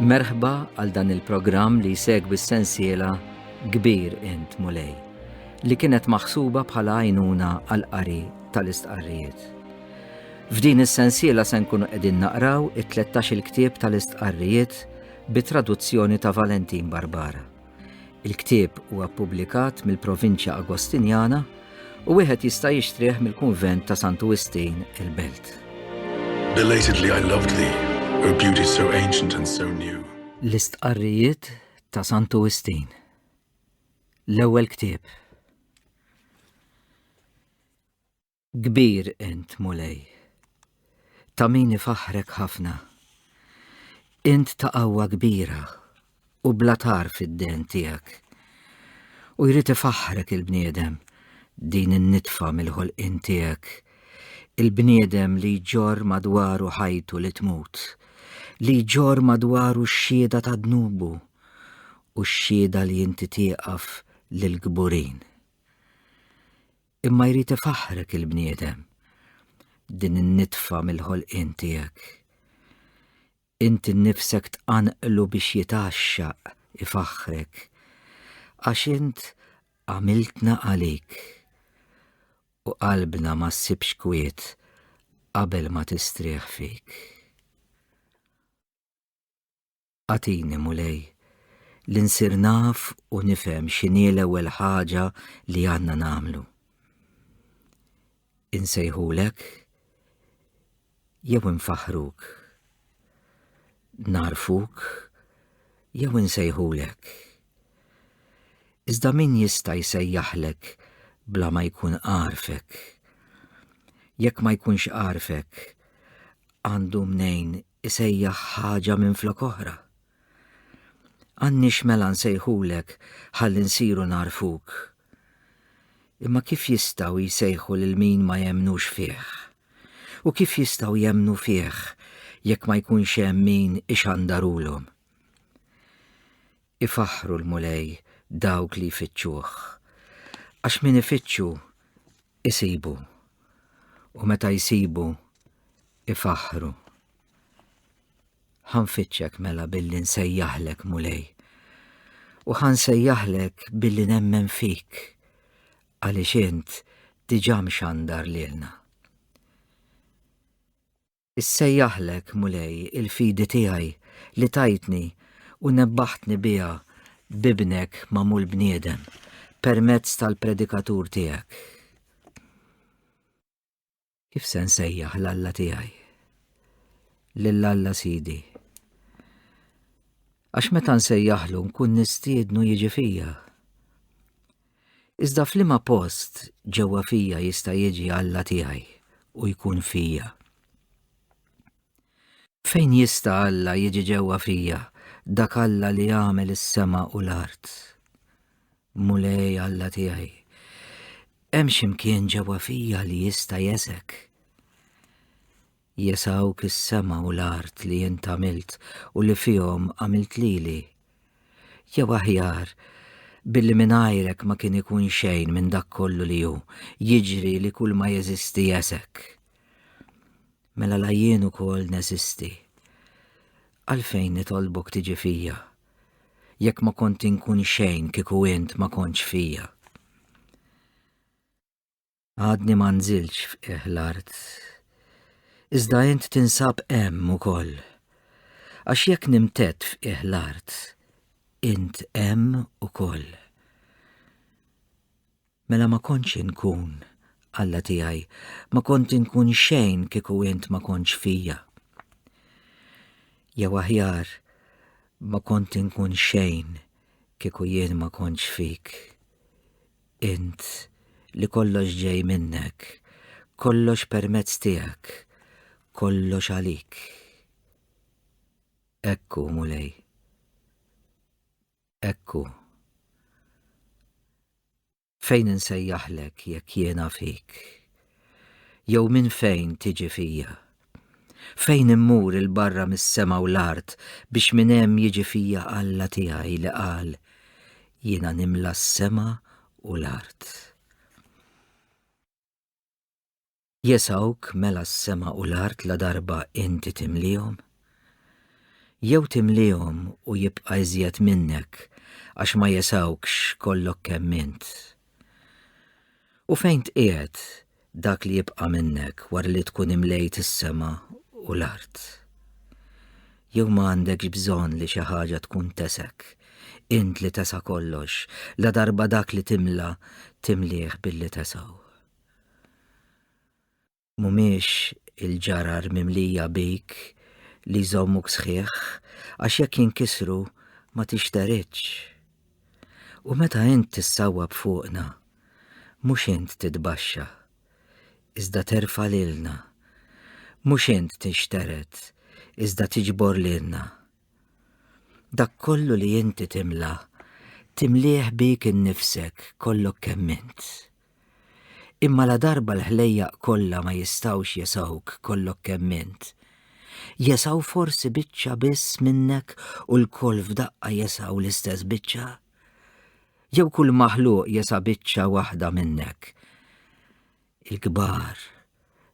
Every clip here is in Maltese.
Merħba għal dan il-programm li jsegwi s-sensiela Kbir Int Mulej, li kienet maħsuba bħala għajnuna għall-qari tal-istqarrijiet. F'din is-sensiela se nkunu qegħdin naqraw it-13-il ktieb tal-istqarrijiet bi traduzzjoni ta' Valentin Barbara. Il-ktieb huwa ppubblikat mill-Provinċja Agostinjana u wieħed jista' jixtrih mill-Kunvent ta' Santu Wistin il-Belt. Belatedly I loved thee, O beauty so ancient and so new. L-Istqarrijiet ta' Santu Wistin. L-ewwel ktieb. Kbir int, Mulej. Ta' min ifaħħrek ħafna. Int ta' qawwa kbira u bla tarf id-dehen tiegħek. U jrid ifaħħrek il-bniedem, din in-nitfa mill-ħolqien tiegħek, il-bniedem li jġorr madwaru ħajtu li tmut, li jġorr madwaru x-xhieda ta' dnubu u x-xhieda li inti tieqaf lill-kburin. Imma jrid ifaħħrek il-bniedem, din in-nitfa mill-ħolqien tiegħek. Int innifsek tqanqlu biex jitgħaxxaq ifaħħrek, għax int għamiltna għalik u qalbna ma ssibx kwiet qabel ma tistrieħ fik. Agħtini, Mulej, li nsir naf u nifhem x'inhi l-ewwel ħaġa li għandna nagħmlu. Insejħulek jew infaħħruk? Nagħrfuk jew insejħulek? Iżda min jista' jsejjaħlek bla ma jkun għarfek? Jekk ma jkunx għarfek, għandu mnejn isejjaħ ħaġa minflok oħra. Għandniex mela nsejħulek ħalli nsiru nagħrfuk. Imma kif jistgħu jsejħu lil min ma jemmnux fih? U kif jistgħu jemmnu fih jekk ma jkunx hemm min ixandarulhom? Ifaħħru l-Mulej dawk li jfittxuh, għax min ifittxu isibu, u meta jsibu ifaħħru. Ħa nfittxek mela billi nsejjaħlek Mulej, u ħa nsejjaħlek billi nemmen fik, għaliex int diġà mxandar lilna. Issejjaħlek, Mulej, il-fidi tiegħi li tajtni u nebbaħtni biha b'Ibnek magħmul bniedem permezz tal-predikatur tiegħek. Kif se nsejjaħ l-Alla tiegħi? Lil Alla Sidi. Għax meta nsejjaħlu nkun nistiednu jiġi fija. Iżda f'liema post ġewwa fija jista' jiġi Alla tiegħi u jkun fija? Fejn jista' Alla jiġi ġewwa fija, dak Alla li għamel is-sema u l-art? Mulej Alla tiegħi, hemm xi mkien ġewwa fija li jista' jesek? Jesgħuk is-sema u l-art li int għamilt u li fihom għamilt lili. Jew aħjar, billi mingħajrek ma kien ikun xejn minn dak kollu li hu, jiġri li kull ma jeżisti jesek. Mela la jien ukoll neżisti. Għalfejn nitolbok tiġi fija, jekk ma kont inkun xejn kieku int ma kontx fija? Għadni ma nżiltx f'qiegħ l-art. Iżda int tinsab hemm ukoll. Għax jekk nimtedd f'qiegħ l-art, int hemm ukoll. Mela ma kontx inkun, Alla tiegħi, ma kont inkun xejn kieku int ma kontx fija. Jew aħjar, ma kont inkun xejn kieku jien ma kontx fik. Int li kollox ġej minnek, kollox permezz tiegħek, kollox għalik. Ekku, Mulej. Ekku. Fejn insejjaħlek jekk jiena fik? Jew minn fejn tiġi fija? Fejn immur 'il barra mis-sema u l-art biex minn hemm jiġi fija Alla tiegħi li qal, Jiena nimla s-sema u l-art. Jesgħuk mela s-sema u l-art ladarba inti timlihom? Jew timlihom u jibqa' iżjed minnek għax ma jesgħukx kollok kemm int. U fejn tqiegħed dak li jibqa' minnek wara li tkun imlejt is-sema u l-art? Jew ma għandekx bżonn li xi ħaġa tkun tesek, int li tesa' kollox, ladarba dak li timla timlieh billi tesgħu? Mhumiex il-ġarar mimlija bik li jżommuk sħiħ, għax jekk jinkisru ma tixteridx. U meta int tissawwab fuqna, mhux int titbaxxa, iżda terfa' lilna. Mhux int tixtered, iżda tiġbor lilna. Dak kollu li inti timla, timlieh bik innifsek kollok kemm int. Imma ladarba l-ħlejjaq kollha ma jistgħux jesgħuk kollok kemm int, jesgħu forsi biċċa biss minnek u lkoll f'daqqa jesgħu l-istess biċċa? Jew kull maħluq jesa' biċċa waħda minnek? Il-kbar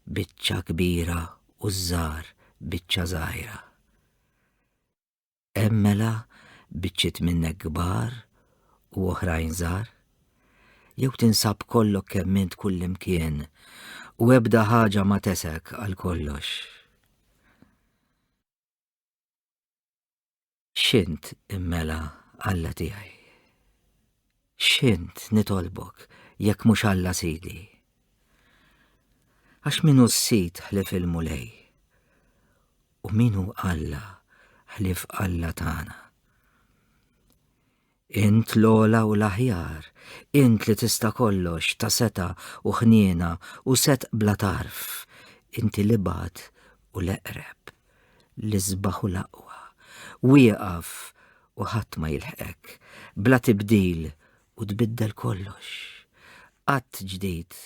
biċċa kbira u ż-żgħar biċċa żgħira. Hemm mela biċċiet minnek kbar u oħrajn żgħar? Jew tinsab kollok kemm int kullimkien u ebda ħaġa ma tesek għal kollox? X'int immela Alla tiegħi? X'int nitolbok jekk mhux Alla Sidi? Għax min hu s-Sid ħlief il-Mulej? U min hu Alla ħlief Alla tagħna? Int l-ogħla u l-aħjar, int li tista' kollox ta' setgħa u ħniena u setq bla tarf, inti l-ibgħad u l-eqreb, l-isbaħ u l-aqwa, wieqaf u ħadd ma jilħqek, bla tibdil u tbiddel kollox. Qatt ġdid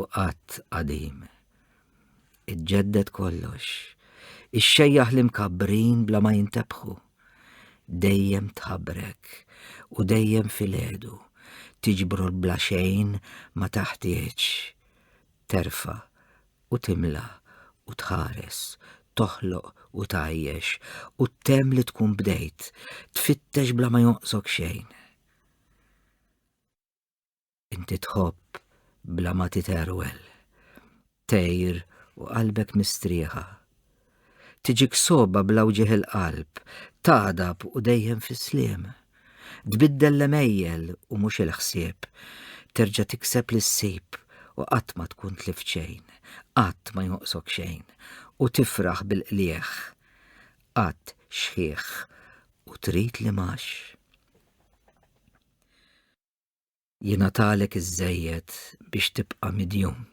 u qatt qadim. Iġġedded kollox, ixxejjaħ l-imkabbrin bla ma jintebħu. Dejjem tħabrek u dejjem filgħedu tiġbru bla xejn ma taħtieġ. Terfa' u timla u tħares, toħloq u tgħajjex u ttemm li tkun bdejt, tfittex bla ma jonqsok xejn. Inti tħobb bla ma titerwel, tgħir u qalbek mistrieħa. Tiġik sogħba bla wġigħ il-qalb, tagħdab u dejjem fis-sliem. Tbiddel l-għemejjel u mhux il-ħsieb, terġa' tikseb li ssib u qatt ma tkun tlift xejn, qatt ma jonqsok xejn, u tifraħ bil-qligħ, qatt xħiħ u trid l-imgħax. Jingħatalek iżżejjed biex tibqa' midjun.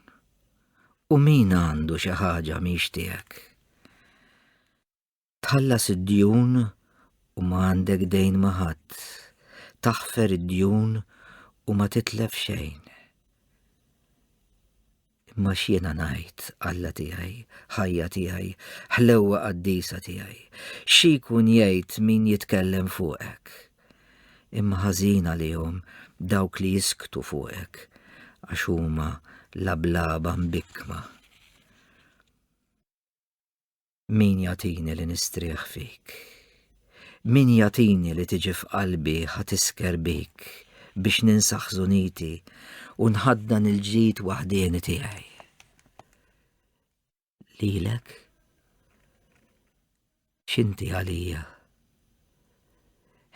U min għandu xi ħaġa mhix tiegħek? Tħallas id-djun u ma għandek dejn ma' ħadd, taħfer id-djun u ma titlef xejn. Imma x'jiena ngħid, Alla tiegħi, ħajja tiegħi, ħlewwa qaddisa tiegħi, xi jkun jgħid min jitkellem fuqek? Imma ħażin għalihom dawk li jisktu fuqek, għax huma lablaba mbikkma. Min jagħtini li nistrieħ fik? Min jagħtini li tiġi f'qalbi ħa tisker bik biex ninsa ħżuniti u nħaddan il-ġid waħdieni tiegħi? Lilek? X'inti għalija?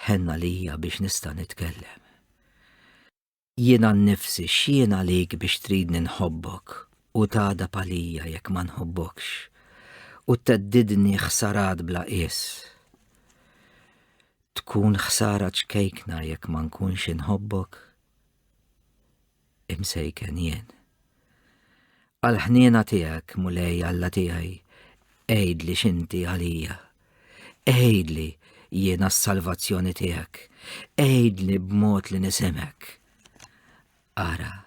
Ħenn għalija biex nista' nitkellem. Jiena nnifsi x'jien għalik biex tridni nħobbok u tagħdab għalija jekk ma nħobbokx u theddidni ħsarat bla qies? Tkun ħsara ċkejkna jekk ma nkunx inħobbok? Imsejken jien. Għall-ħniena tiegħek, Mulej Alla tiegħi, għidli x'inti għalija. Għidli jiena s-salvazzjoni tiegħek. Għidli b'mod li nisimgħek. Ara,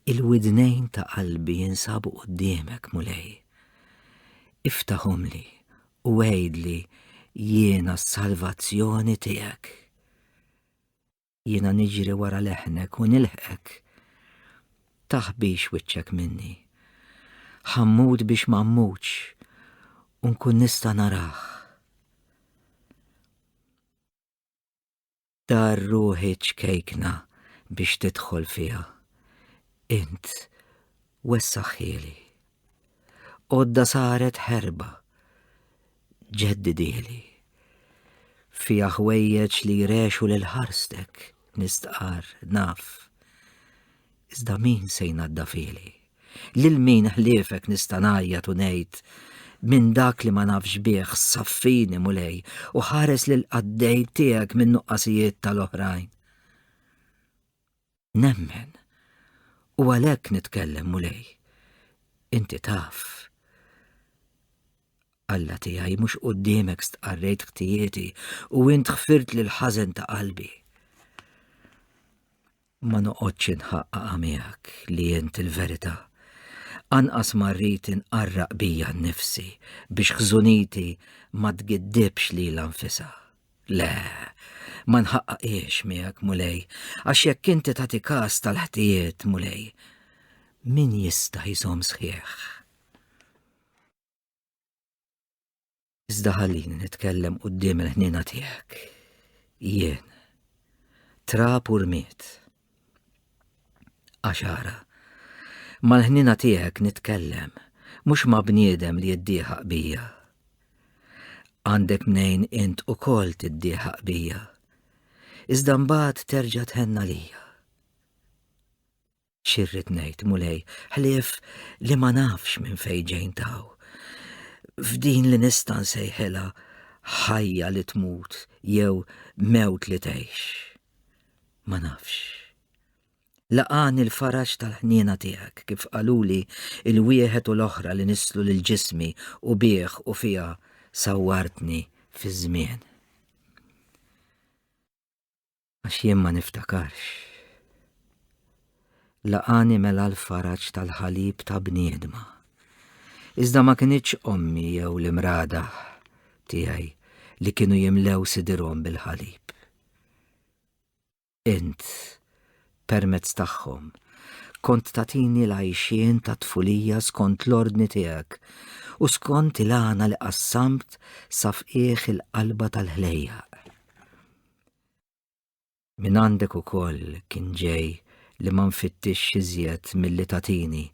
il-widnejn ta' qalbi jinsabu quddiemek, Mulej. Iftaħhomli u għidli jiena s-salvazzjoni tiegħek. Jiena niġri wara leħnek u nilħqek. Taħbix wiċċek minni. Ħa mmut biex ma mmutx u nkun nista' narah. Dar ruħi ċkejkna biex tidħol fiha. Int wessaħħieli. Għodda saret ħerba. Ġeddidieli. Fiha ħwejjeġ li jrexu lil ħarstek, nistqarr, naf. Iżda min se jnaddafili? Lil min ħliefek nista' ngħajjat u ngħid minn dak li ma nafx bih saffini Mulej u ħares lil qaddej tiegħek minn nuqqasijiet tal-oħrajn. Nemmen. U għalhekk nitkellem, Mulej. Inti taf. Alla tiegħi mhux quddiemek stqarrejt ħtijieti u int ħfirt lil ħażen ta' qalbi. Ma noqgħodx inħaqqaqa miegħek li int il-verità. Anqas ma rrid inqarraq bija nnifsi biex ħżuniti ma tgiddibx lilha nfisha. Le, ma nħaqqaqiex miegħek, Mulej, għax jekk inti tagħti każ tal-ħtijiet, Mulej, min jista' jżomm sħiħ? Iżda ħallini nitkellem quddiem il-ħniena tiegħek. Jien, trab u rmied. Għax ara, mal-ħniena tiegħek nitkellem, mhux ma' bniedem li jiddieħaq bija. Għandek mnejn int ukoll tiddieħaq bija, iżda mbagħad terġa' tħenn għalija. Xi rrid ngħid, Mulej, ħlief li ma nafx minn fejn ġejn taw. F'din li nista' nsejħilha ħajja li tmut jew mewt li tgħix. Ma nafx. Laqagħni l-faraġ tal-ħniena tiegħek, kif qaluli l-wieħed u l-oħra li nisslu lil ġismi u bih u fiha sawwartni fiż-żmien. Għax jien ma niftakarx. Laqagħni mela l-faraġ tal-ħalib ta' bniedma. Iżda ma kinitx ommi jew l-imrada tiegħi li kienu jimlew sidirhom bil-ħalib. Int, permezz tagħhom, kont tagħtini l-għajxien tat-tfulija skont l-ordni tiegħek u skont il-għana li qassamt sa f'qiegħ il-qalba tal-ħlejjaq. Minn għandek ukoll kien ġej li ma nfittixx iżjed milli tagħtini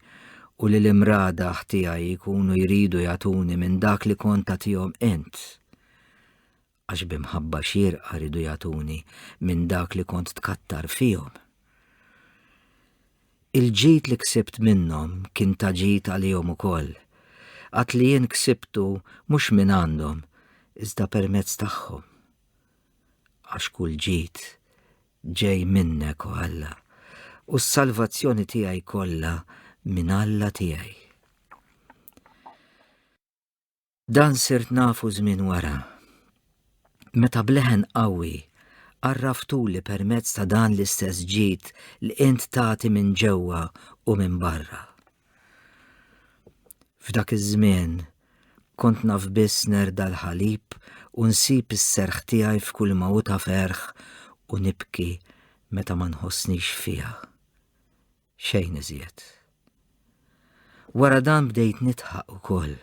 u li l-imradaħ tiegħi jkunu jridu jagħtuni minn dak li kont tagħtihom int. Għax bi mħabba xierqa riedu jagħtuni minn dak li kont tkattar fihom. Il-ġid li ksibt minnhom kien ta' ġid għalihom ukoll, għad li jien ksibtu mhux minn għandhom, iżda permezz tagħhom. Għax kull ġid ġej minnek, o Alla, u s-salvazzjoni tiegħi kollha minn Alla tiegħi. Dan sirt nafu żmien wara, meta b'leħen qawwi għarraftuli permezz ta' dan l-istess ġid li int tagħti minn ġewwa u minn barra. F'dak iż-żmien kont naf biss nerda l-ħalib u nsib is-serħ tiegħi f'kull ma hu ta' ferħ u nibki meta ma nħossnix fiha. Xejn iżjed. Wara dan bdejt nidħaq ukoll,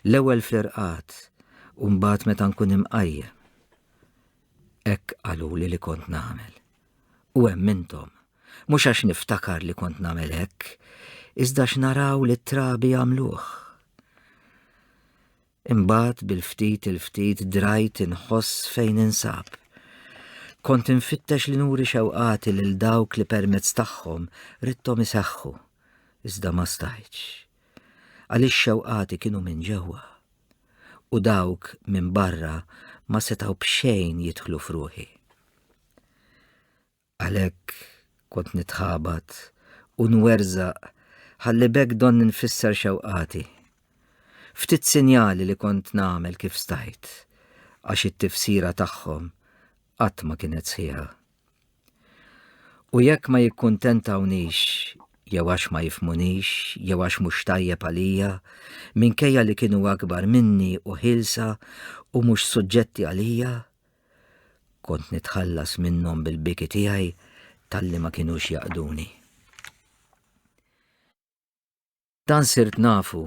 l-ewwel fl-irqad u mbagħad meta nkun imqajjem. Hekk qaluli li kont nagħmel. U hemm intom, mhux għax niftakar li kont nagħmel hekk, iżda x'naraw li t-trabi jagħmluh. Imbagħad bil-ftit il-ftit drajt inħoss fejn ninsab. Kont infittex li nuri xewqati lil dawk li permezz tagħhom ridthom iseħħu, iżda ma stajtx. Għaliex xewqati kienu minn ġewwa, u dawk minn barra ma setgħu b'xejn jidħlu f'ruħi. Għalhekk kont nitħabat u nwerżaq ħalli b'hekk donni nfisser xewqati. Ftit sinjali li kont nagħmel kif stajt, għax it-tifsira tagħhom qatt ma kienet sħiħa. U jekk ma jikkuntentawnix, jew għax ma jifhmunix, jew għax mhux tajjeb għalija, minkejja li kienu akbar minni u ħielsa u mhux suġġetti għalija, Kont nitħallas minnhom bil-biki tiegħi talli ma kinux jaqduni. Dan sirt nafu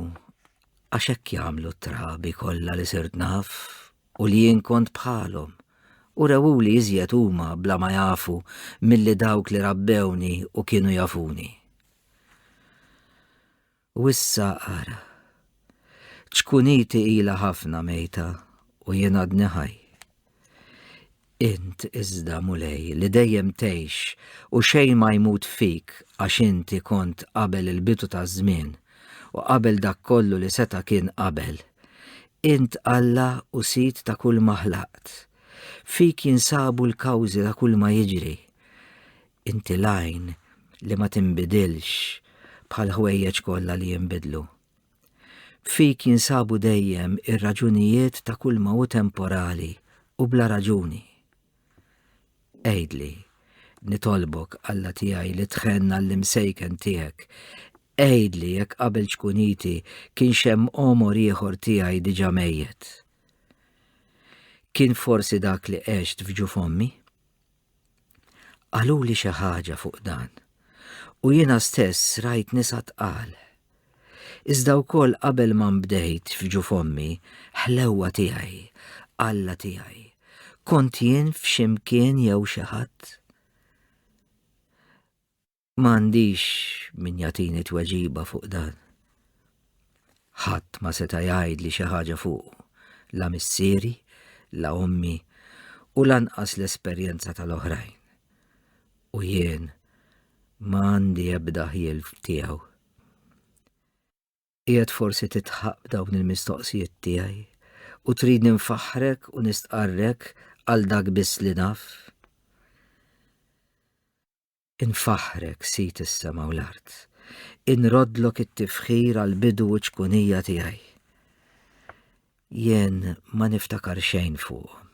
għax hekk jagħmlu t-trabi kollha li sirt naf u li jien kont bħalhom. U rewuli iżjed huma bla ma jafu milli dawk li rabbewni u kienu jafuni. U issa ara, ċkuniti ilha ħafna mejta u jien għadni ħaj. Int iżda, Mulej, li dejjem tgħix u xejn ma jmut fik għax inti kont qabel il-bidu taż-żmien u qabel dak kollu li seta' kien qabel. Int Alla u Sid ta' kull ma ħlaqt. Fik jinsabu l-kawżi ta' kull ma jiġri. Inti l-għajn li ma tinbidilx bħall-ħwejjeġ kollha li jinbidlu. Fik jinsabu dejjem ir-raġunijiet ta' kull ma hu temporali u bla raġuni. Għidli, nitolbok, Alla tiegħi li tħenn għall-imsejken tiegħek, għidli jekk qabel ċkuniti kienx hemm għomor ieħor tiegħi diġà mejjet. Kien forsi dak li għext f'ġuf ommi? Qaluli xi ħaġa fuq dan, u jiena stess rajt nisa tqal. Iżda wkoll qabel ma nbdejt f'ġuf ommi, ħlewwa tiegħi, Alla tiegħi, kont jien f'xi mkien jew xi ħadd? M'għandix min jagħtini tweġiba fuq dan. Ħadd ma seta' jgħidli xi ħaġa fuqu, la missieri, la ommi u lanqas l-esperjenza tal-oħrajn. U jien ma għandi ebda ħjiel tiegħu. Qiegħed forsi titħaq b'dawn il-mistoqsijiet tiegħi u tridni nfaħħrek u nistqarrek għal dak biss li naf? Infaħħrek, Sid is-sema u l-art. Inroddlok it-tifħir għall-bidu u ċ-ċkunija tiegħi. Jien ma niftakar xejn fuqhom.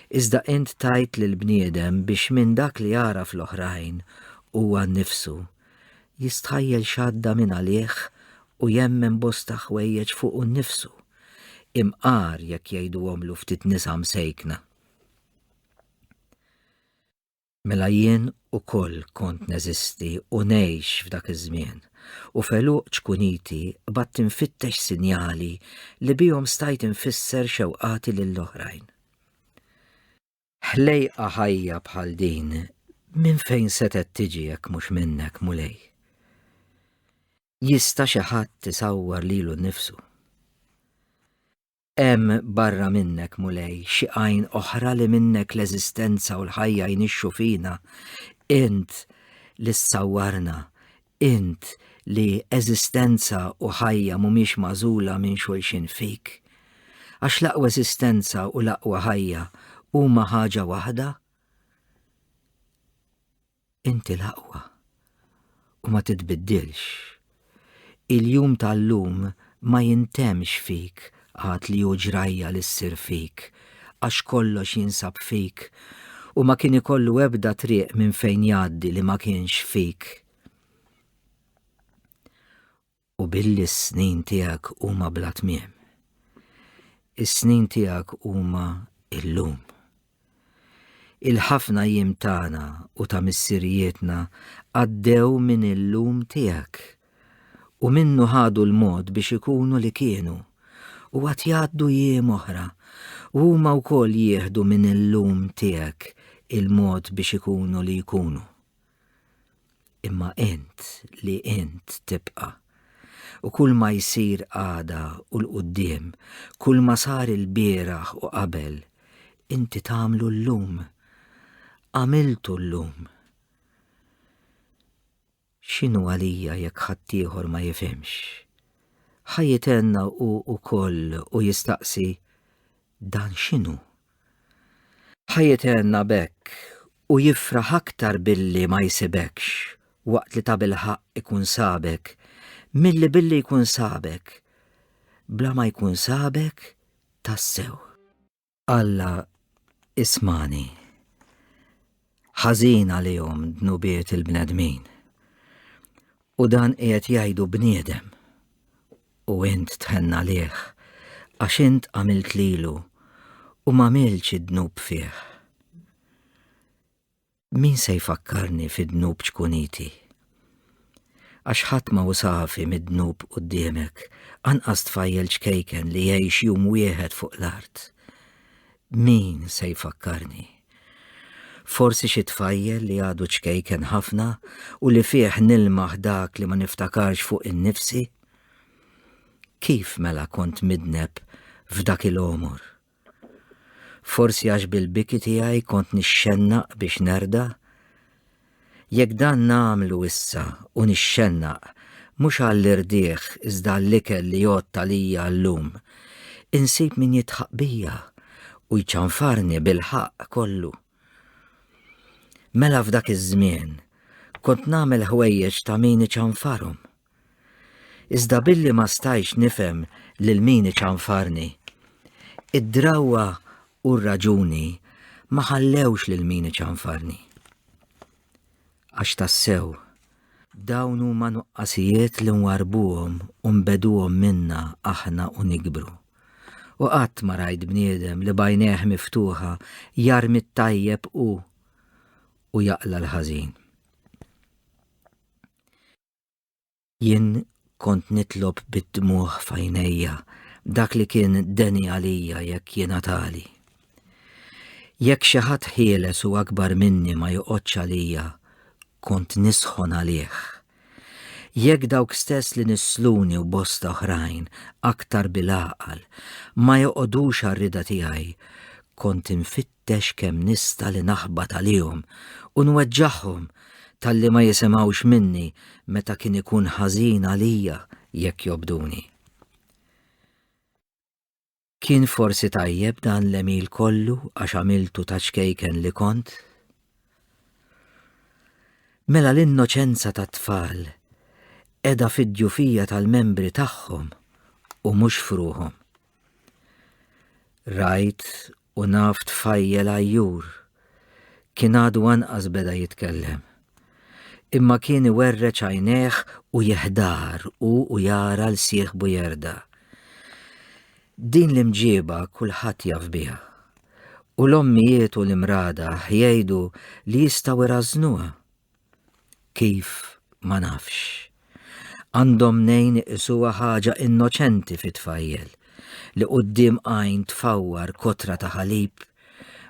Iżda int tajt lill-bniedem biex minn dak li jara fl-oħrajn huwa nnifsu, jistħajjel x'għadda minn għalih u jemmen bosta ħwejjeġ fuqu nnifsu, imqar jekk jgħiduhomlu ftit nisa msejkna. Mela jien ukoll kont neżisti u ngħix f'dak iż-żmien, u f'għeluq ċkuniti qbadt infittex sinjali li bihom stajt infisser xewqati lill-oħrajn. Ħlejqa ħajja bħal din minn fejn setgħet tiġi jekk mhux minnek, Mulej? Jista' xi ħadd isawwar lilu nnifsu? Hemm barra minnek, Mulej, xi għajn oħra li minnek l-eżistenza u l-ħajja jnixxu fina, int li ssawwarna, int li eżistenza u ħajja mhumiex magħżula minn xulxin fik. Għax l-aqwa eżistenza u l-aqwa ħajja huma ħaġa waħda. Inti l-aqwa u ma titbiddilx. Il-jum tal-lum ma jintemmx fik għad li hu ġrajja li ssir fik, għax kollox jinsab fik u ma kien ikollu ebda triq minn fejn jgħaddi li ma kienx fik. U billi s-snin tiegħek huma bla tmiem. Is-snin tiegħek huma illum. Il-ħafna jiem tagħna u ta' missirijietna għaddew minn illum tiegħek u minnu ħadu l-mod biex ikunu li kienu u għad jgħaddu jiem oħra u huma wkoll jieħdu minn illum tiegħek il-mod biex ikunu li jkunu. Imma int li int tibqa'. U kull ma jsir għada u 'l quddiem, kull ma sar ilbieraħ u qabel, inti tagħmlu llum. Għamiltu llum. X'inhu għalija jekk ħaddieħor ma jifhimx? Ħa jithenna hu wkoll u jistaqsi, Dan x'inhu? Ħa jithenna b'hekk u jifraħ aktar billi ma jsibekx waqt li tabilħaqq ikun sabek milli billi jkun sabek bla ma jkun sabek tassew. Alla ismagħni. Ħażin għalihom dnubiet il-bnedmin. U dan qiegħed jgħidu bniedem. U int tħenn għalih, għax int għamilt lilu u m'għamiltx id-dnub fih. Min se jfakkarni fid-dnub ċkuniti? Għax ħadd ma hu safi mid-dnub quddiemek, anqas tfajjel ċkejken li jgħix jum wieħed fuq l-art. Min se jfakkarni? Forsi xi tfajjel li għadu ċkejken ħafna u li fih nilmaħ dak li ma niftakarx fuq innifsi? Kif mela kont midneb f'dak il-għomor? Forsi għax bil-biki tiegħi kont nixxennaq biex nerda? Jekk dan nagħmlu issa u nixxennaq, mhux għall-irdiegħ iżda għall-ikel li jgħodd għalija llum, insib min jidħaq bija u jċanfarni bil-ħaqq kollu. Mela f'dak iż-żmien kont nagħmel ħwejjeġ ta' min iċanfarhom. Iżda billi ma stajtx nifhem lil min iċanfarni, id-drawwa u r-raġuni ma ħallewx lil min iċanfarni. Għax tassew, dawn huma nuqqasijiet li nwarrbuhom u nbegħduhom minna aħna u nikbru. U qatt ma rajt bniedem li b'għajnejh miftuħa jarmi t-tajjeb hu u jaqla' l-ħażin. Jien kont nitlob bid-dmugħ f'għajnejja dak li kien deni għalija jekk jingħatali. Jekk xi ħadd ħieles u akbar minni ma joqgħodx għalija, kont nisħon għalih. Jekk dawk stess li nissluni u bosta oħrajn aktar bil-għaqal ma joqogħdux għar-rieda tiegħi, kont infitt infittex kemm nista' li naħbat għalihom u nweġġagħhom talli ma jisimgħux minni meta kien ikun ħażin għalija jekk jobduni. Kien forsi tajjeb dan l-għemil kollu għax għamiltu ta' ċkejken li kont? Mela l-innoċenza tat-tfal qiegħda fid-djufija tal-membri tagħhom u mhux f'ruħhom. Rajt u naf tfajjel għajjur. Kien għadu anqas beda jitkellem. Imma kien iwerreġ għajnejh u jeħdar hu u jara 'l sieħbu jerda'. Din l-imġieba kulħadd jaf biha. U l-ommijiet u l-imrada jgħidu li jistgħu jrażżnuha. Kif ma nafx. Għandhom mnejn iqisuha ħaġa innoċenti fi tfajjel li quddiem għajn tfawwar kotra ta' ħalib,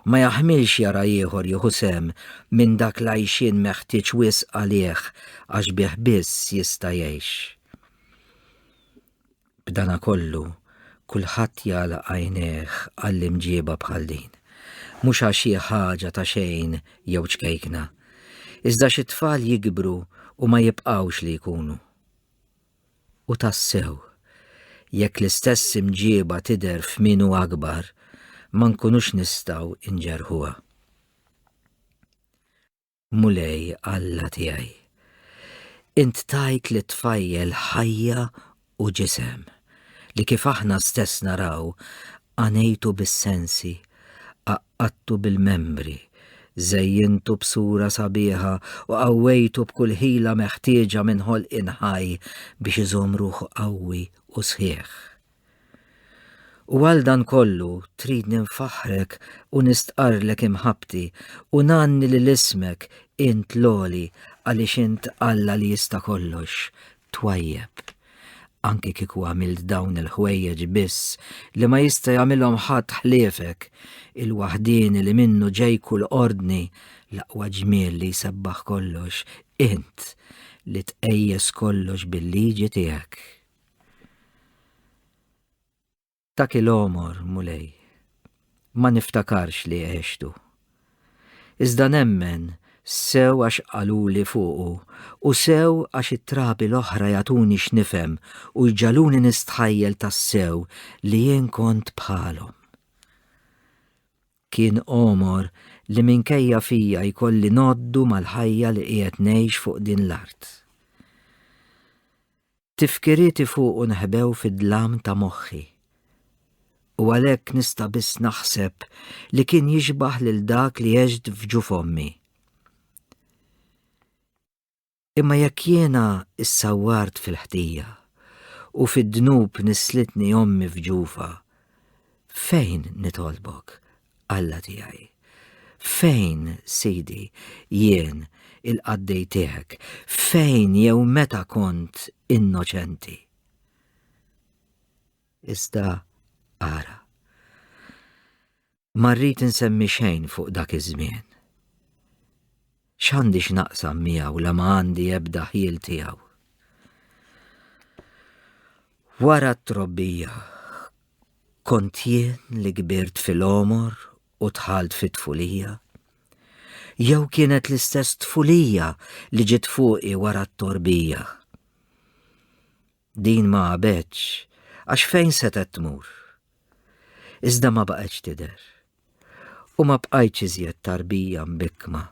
ma jaħmilx jara ieħor jieħu sehem minn dak l-għajxien meħtieġ wisq għalih għax bih biss jista' jgħix. B'danakollu, kulħadd jagħlaq għajnejh għal imġieba bħal din, mhux għax hi ħaġa ta' xejn jew ċkejkna, iżda xi tfal jikbru u ma jibqgħux li jkunu. U tassew, jekk l-istess imġieba tidher f'min hu akbar, ma nkunux nistgħu nġerrħuha. Mulej Alla tiegħi, int tajt lit-tfajjel ħajja u ġisem, li kif aħna stess naraw, għanejtu bis-sensi, għaqqadtu bil-membri, żejjintu b'sura sabiħa u qawwejtu b'kull ħila meħtieġa minn ħolqien ħaj biex iżomm ruħu qawwi u sħiħ. U għal dan kollu tridni nfaħħrek u nistqarrlek imħabbti u ngħanni lil ismek int l-għoli għaliex int Alla li jista' kollox, twajjeb. Anki kieku għamilt dawn il-ħwejjeġ biss li ma jista' jagħmilhom ħadd ħliefek, il-waħdieni li minnu ġej kull ordni, l-aqwa ġmiel li jsebbaħ kollox, int li tqejjes kollox bil-liġi tiegħek. Dak il-għomor, Mulej, ma niftakarx li għextu. Iżda nemmen sew għax qaluli fuqu u sew għax it-trabi l-oħra jagħtuni x'nifhem u jġagħluni nistħajjel tassew li jien kont bħalhom. Kien għomor li minkejja fija jkolli ngħoddu mal-ħajja li qiegħed ngħix fuq din l-art. Tifkirieti fuqu nħbew fid-dlam ta' moħħi. U għalhekk nista' biss naħseb li kien jixbah lil dak li għext f'ġuf ommi. Imma jekk jiena issawwart fil-ħtija u fid-dnub nisslitni ommi f'ġufha, fejn nitolbok, Alla tiegħi? Fejn, Sidi, jien, il-qaddej tiegħek, fejn jew meta kont innoċenti? Iżda ara. Ma rrid insemmi xejn fuq dak iż-żmien. X'għandi x'naqsam miegħu la ma għandi ebda ħjiel tiegħu? Wara t-trobbija, kont jien li kbirt fil-għomor u dħalt fit-tfulija? Jew kienet l-istess tfulija li ġiet fuqi wara t-torbija? Din ma għabetx għax fejn setgħet tmur? Iżda ma baqgħetx tidher. U ma bqajtx iżjed tarbija mbikkma,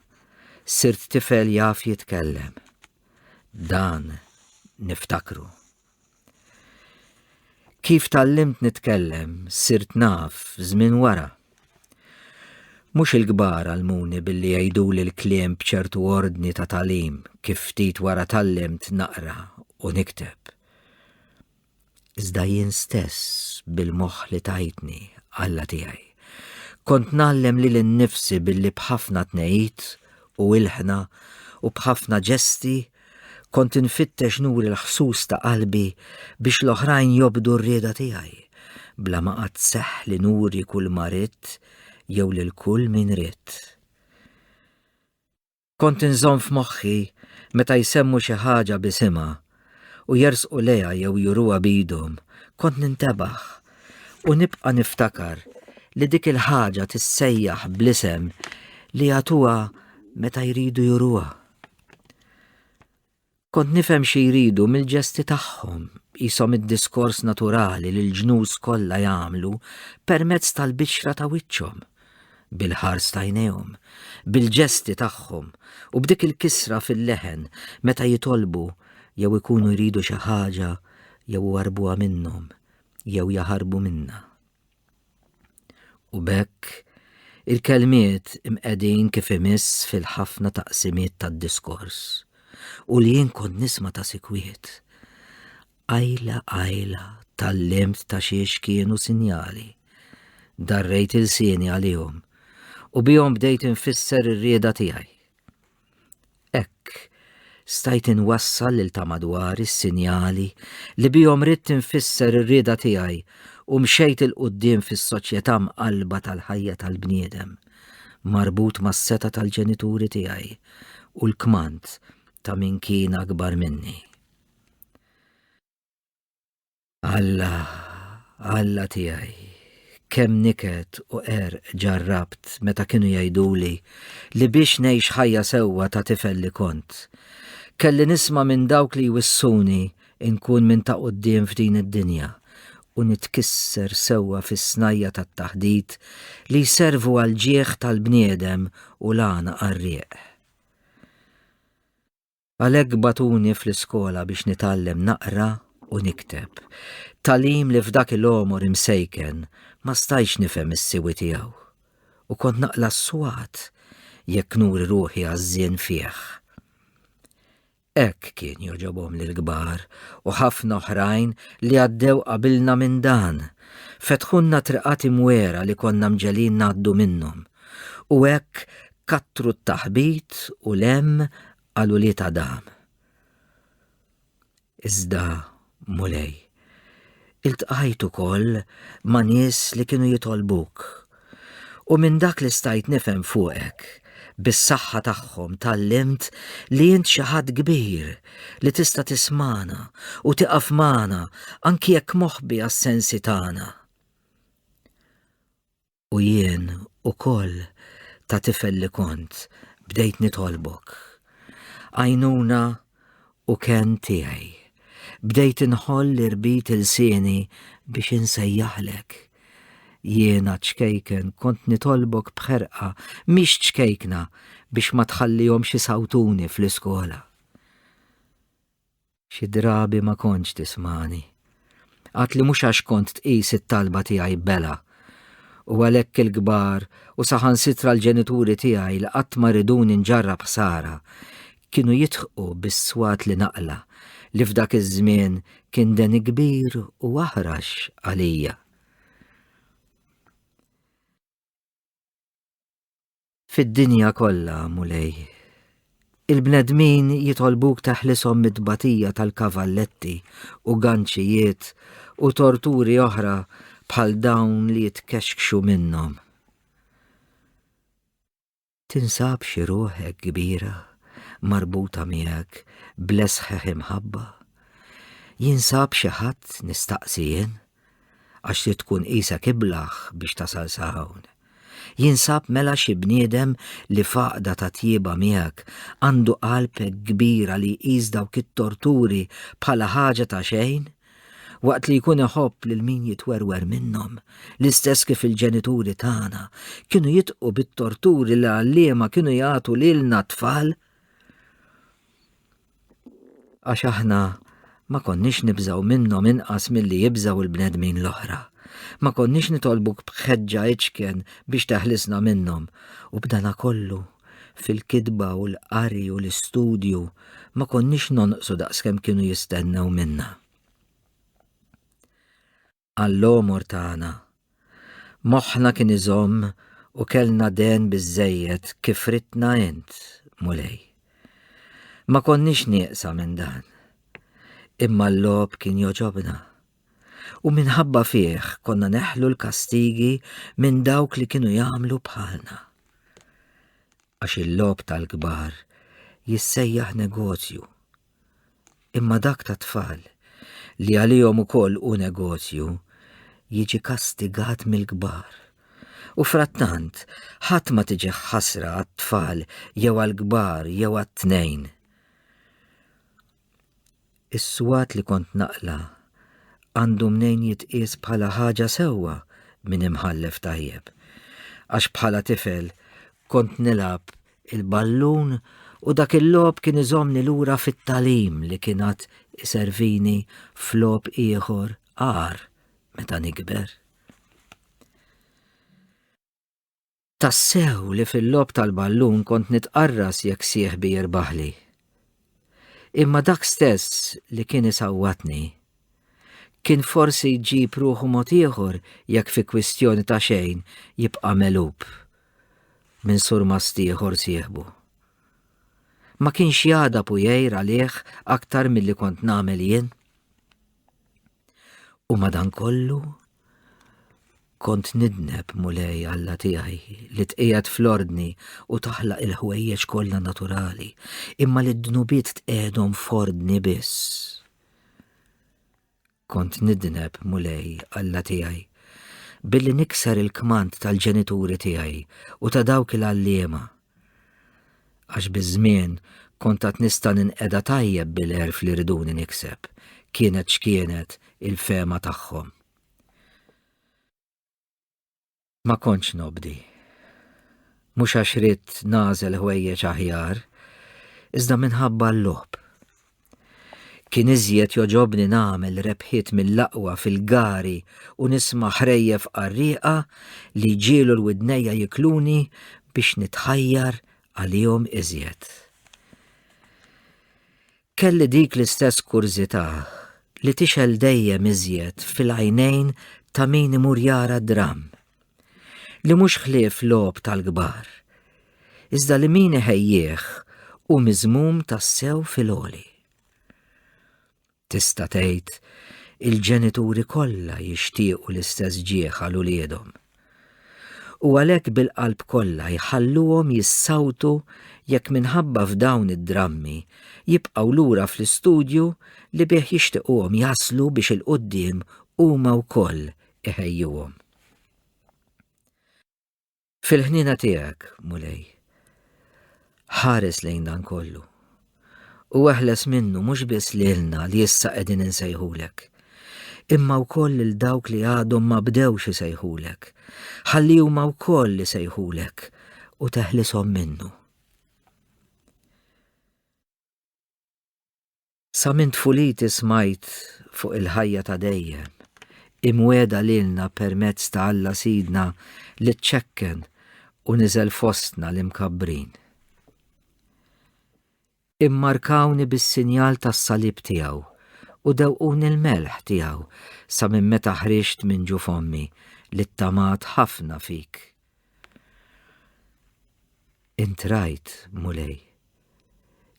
sirt tifel jaf jitkellem. Dan niftakru. Kif tgħallimt nitkellem sirt naf żmien wara. Mhux il-kbar għallmuni billi jgħiduli l-kliem b'ċertu ordni ta' tagħlim kif ftit wara tgħallimt naqra u nikteb. Iżda jien stess bil-moħħ li tajtni, Alla tiegħi, kont ngħallem lili nnifsi billi b'ħafna tnehid u ilħna u b'ħafna ġesti Kont infittex nuri l-ħsus ta' qalbi biex l-oħrajn jobdu r-rieda tiegħi, bla ma qatt seħħ li nuri kull ma ridt jew lil kull min ridt. Kont inżomm f'moħħi meta jsemmu xi ħaġa b'isimha u jersqu lejha jew juruha b'idhom, kont nintebaħ u nibqa' niftakar li dik il-ħaġa tissejjaħ bl-isem li jagħtuha meta jridu juruha. Kont nifhem xi jridu mill-ġesti tagħhom, qishom id-diskors naturali li l-ġnus kollha jagħmlu permezz tal-bixra ta' wiċċhom, bil-ħars t'għajnejhom, bil-ġesti tagħhom u b'dik il-kisra fil-leħen meta jitolbu jew ikunu jridu xi ħaġa jew iwarrbuha minnhom jew jaħarbu minnha. U b'hekk il-kelmiet imqegħdin kif imiss fil-ħafna taqsimiet tad-diskors u li jien kont nisma' ta' sikwiet. Qajla qajla tgħallimt ta' xiex kienu sinjali. Darrejt ilsieni għalihom u bihom bdejt infisser ir-rieda tiegħi. Hekk stajt inwassal lil ta' madwari s-sinjali li bihom ridt infisser ir-rieda tiegħi u mxejt 'il quddiem fis-soċjetà mqallba tal-ħajja tal-bniedem, marbut mas-setgħa tal-ġenituri tiegħi u l-kmand ta' min kien akbar minni. Alla, Alla tiegħi, kemm niket u qerq ġarrabt meta kienu jgħiduli li biex ngħix ħajja sewwa ta' tifel li kont, kelli nisma' minn dawk li jwissuni nkun minn ta' quddiem f'din id-dinja u nitkisser sewwa fis-snajja' tat-taħdit li jservu għall-ġieħ tal-bniedem u l-għana qarrieq. Għalhekk bagħtuni fl-iskola biex nitgħallem naqra u nikteb, tagħlim li f'dak il-għomor imsejken ma stajtx nifhem is-siwi tiegħu, u kont naqla' s-swat jekk nuri ruħi għażżien fih. Hekk kien jogħġobhom lill-kbar u ħafna oħrajn li għaddew qabilna minn dan, fetħulna triqat imwiegħra li konna mġegħlin ngħaddu minnhom, u hekk kattru t-taħbit u l-hemm għal ulied Adam. Iżda, Mulej, iltqajt ukoll ma' nies li kienu jitolbuk, u minn dak li stajt nifhem fuqek, bis-saħħa tagħhom tgħallimt li int xi ħadd kbir li tista' tismagħna u tiqaf magħna anki jekk moħbi għas-sensi tagħna. U jien ukoll ta' tifel li kont bdejt nitolbok. Għajnuna u kenn tiegħi. Bdejt inħoll irbit ilsieni biex insejjaħlek. Jiena ċkejken kont nitolbok b'ħerqa mhix ċkejkna biex ma tħallihomx isawtuni fl-iskola. Xi drabi ma kontx tismagħni. Għad li mhux għax kont tqis it-talba tiegħi bela. U għalhekk il-kbar u saħansitra l-ġenituri tiegħi li qatt ma riduni nġarrab ħsara, kienu jidħqu bis-swat li naqla' li f'dak iż-żmien kien deni kbir u aħrax għalija. Fid-dinja kollha, Mulej, il-bnedmin jitolbuk teħlishom mit-tbatija tal-kavalletti u ganċijiet u torturi oħra bħal dawn li jitkexkxu minnhom. Tinsab xi ruħ hekk kbira marbuta miegħek bl-esħeħ imħabba? Jinsab xi ħadd nistaqsi jien? Għax trid tkun qisek iblah biex tasal sa hawn. Jinsab mela xi bniedem li f'għaqda ta' tjieba miegħek għandu qalb hekk kbira li jqis dawk it-torturi bħala ħaġa ta' xejn? waqt li jkun iħobb lil min jitwerwer minnhom, l-istess kif il-ġenituri tagħna kienu jitqu bit-torturi li l-għalliema kienu jagħtu lilna t-tfal. Għax aħna ma konniex nibżgħu minnhom inqas milli jibżgħu l-bnedmin l-oħra. Ma konniex nitolbuk b'ħeġġa iċken biex teħlisna minnhom u b'dana kollu fil-kitba u l-qari u l-istudju ma konniex nonqsu daqskemm kienu jistennew minna. Għall-għomor tagħna, moħħna kien iżomm u kellna den biżżejjed kif ridtna int, Mulej. Ma konniex nieqsa minn dan. Imma l-logħob kien jogħġobna. U minħabba fih konna neħlu l-kastigi minn dawk li kienu jagħmlu bħalna. Għax il-logħob tal-kbar jissejjaħ negozju. Imma dak tat-tfal, li għalihom ukoll hu negozju, jiġi kastigat mill-kbar. U frattant, ħadd ma tiġih ħasra għat-tfal jew għall-kbar jew għat-tnejn. Is-swat li kont naqla' għandu mnejn jitqies bħala ħaġa sewwa minn imħallef tajjeb, għax bħala tifel kont nilgħab il-ballun u dak il-logħob kien iżommni lura fit-tagħlim li kien għad iservini f'logħob ieħor agħar meta nikber. Tassew li fil-logħob tal-ballun kont nitqarras jekk sieħbi jirbaħli. Imma dak stess li kien isawwatni, kien forsi jġib ruħu mod ieħor jekk fi kwistjoni ta' xejn jibqa' megħlub minn surmast ieħor sieħbu. Ma kienx jagħdab u jgħir għalih aktar milli kont nagħmel jien? U madankollu kont nidneb, Mulej Alla tiegħi, li tqiegħed fl-ordni u taħlaq il-ħwejjeġ kollha naturali, imma li d-dnubiet tqiegħdhom f'ordni biss. Kont nidneb, Mulej Alla tiegħi, billi nikser il-kmand tal-ġenituri tiegħi u ta' dawk il-għalliema. Għax biż-żmien kont għad nista' ninqeda tajjeb bil-għerf li riduni nikseb, kienet x'kienet il-fehma tagħhom. Ma kontx nobdi. Mhux għax ridt nagħżel ħwejjeġ aħjar, iżda minħabba l-logħob. Kien iżjed jogħġobni nagħmel rebħiet mill-aqwa fil-gari u nisma' ħrejjef qarrieqa li jġiegħlu l-widnejja jikluni biex nitħajjar għalihom iżjed. Kelli dik l-istess kurżità li tixgħel dejjem iżjed fil-għajnejn ta' min imur jara d-dramm, li mhux ħlief logħob tal-kbar, iżda li min iħejjih hu miżmum tassew fil-għoli. Tista' tgħid il-ġenituri kollha jixtiequ l-istess ġieħ għal uliedhom. U għalhekk bil-qalb kollha jħalluhom jissawtu jekk minħabba f'dawn id-drammi jibqgħu lura fl-istudju li bih jixtiquhom jaslu biex 'il quddiem huma wkoll iħejjuhom. Fil-ħniena tiegħek, Mulej, ħares lejn dan kollu u eħles minnu mhux biss lilna li issa qegħdin insejħulek, imma wkoll lil dawk li għadhom ma bdewx isejħulek, ħalli huma wkoll isejħulek u teħlishom minnu. Sa minn tfuliti smajt fuq il-ħajja ta' dejjem, imwiegħda lilna permezz ta' Alla Sidna li ċċekken u niżel fostna l-imkabbrin. Immarkawni bis-sinjal tas-salib tiegħu u dewquni l-melħ tiegħu sa minn meta ħriġt minn ġuf ommi li ttamat ħafna fik. Int rajt, Mulej,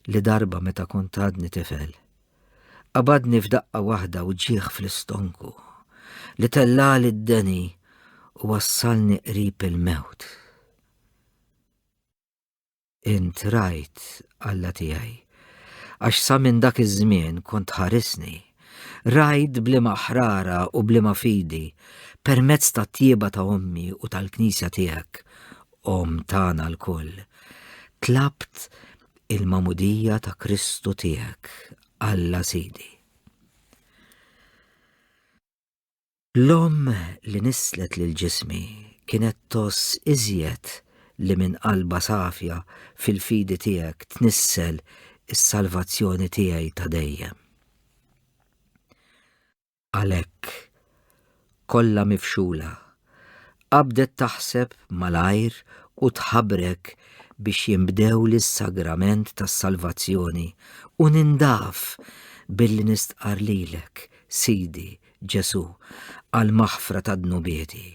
li darba meta kont għadni tifel, qabadni f'daqqa waħda wġigħ fl-istonku li tellali d-deni u wassalni qrib il-mewt. Int rajt, Alla tiegħi, għax sa minn dak iż-żmien kont tħarisni. Rajt b'liema ħrara u b'liema fidi, permezz tat-tjieba ta' ommi u tal-Knisja tiegħek, Omm tagħna lkoll, tlabt il-magħmudija ta' Kristu tiegħek, Alla Sidi. L-omm li nisslet lil ġismi kienet tgħożż iżjed li minn qalbha safja fil-fidi tiegħek tnissel is-salvazzjoni tiegħi ta' dejjem. Għalhekk, kollha mifxula, qabdet taħseb malajr u tħabrek biex jinbdewli s-sagrament tas-salvazzjoni u nindaf billi nistqarr lilek, Sidi, Ġesù, għall-maħfra ta' dnubieti.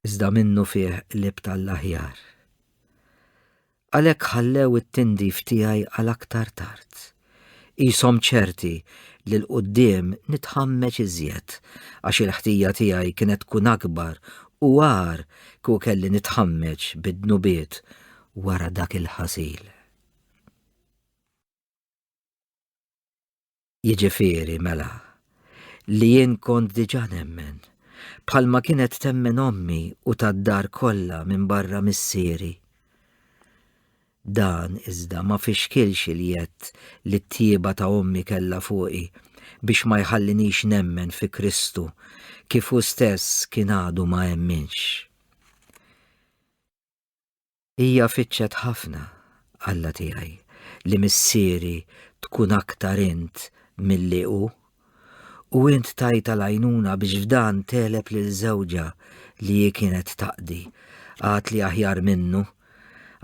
Iżda minnufih qlibt għall-aħjar. Għalhekk ħallew it-tindif tiegħi għal aktar tard. Qishom ċerti li 'l quddiem nitħammeġ iżjed għax il-ħtija tiegħi kienet tkun akbar u agħar kieku kelli nitħammeġ bid-dnubiet wara dak il-ħasil. Jiġifieri, mela, li jien kont diġà nemmen, bħalma kienet temmen ommi u tad-dar kollha minbarra missieri. Dan iżda ma fixkilx il-jedd li t-tjieba ta' ommi kellha fuqi biex ma jħallinix nemmen fi Kristu kif hu stess kien għadu ma emminx. Hija fittxet ħafna, Alla tiegħi, li missieri tkun aktar int milli hu, u int tajtha l-għajnuna biex f'dan tegħleb lil żewġha li hi kienet taqdi, għad li aħjar minnu,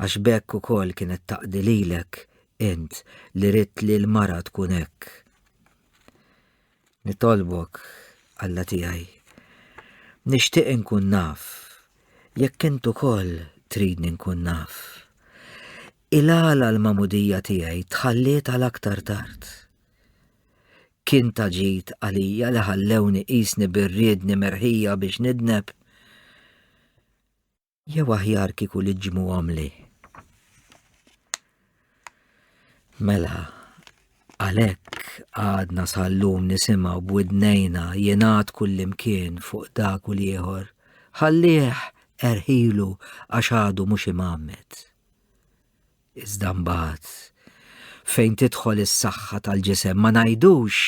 għax b'hekk ukoll kienet taqdi lilek, int li ridt li l-mara tkun hekk. Nitolbok, Alla tiegħi, nixtieq inkun naf, jekk int ukoll tridni nkun naf. Il-għala l-magħmudija tiegħi tħalliet għal aktar tard. Kien ta' ġid għalija li ħallewni qisni bir-riedni merħija biex nidneb? Jew aħjar kieku liġġmuhomli. Mela, għalhekk għadna sal-lum nisimgħu b'widnejna jingħad kullimkien fuq dak u l-ieħor, ħallih erħilu għax għadu mhux imgħammed. Iżda mbagħad, fejn tidħol is-saħħa tal-ġisem ma ngħidux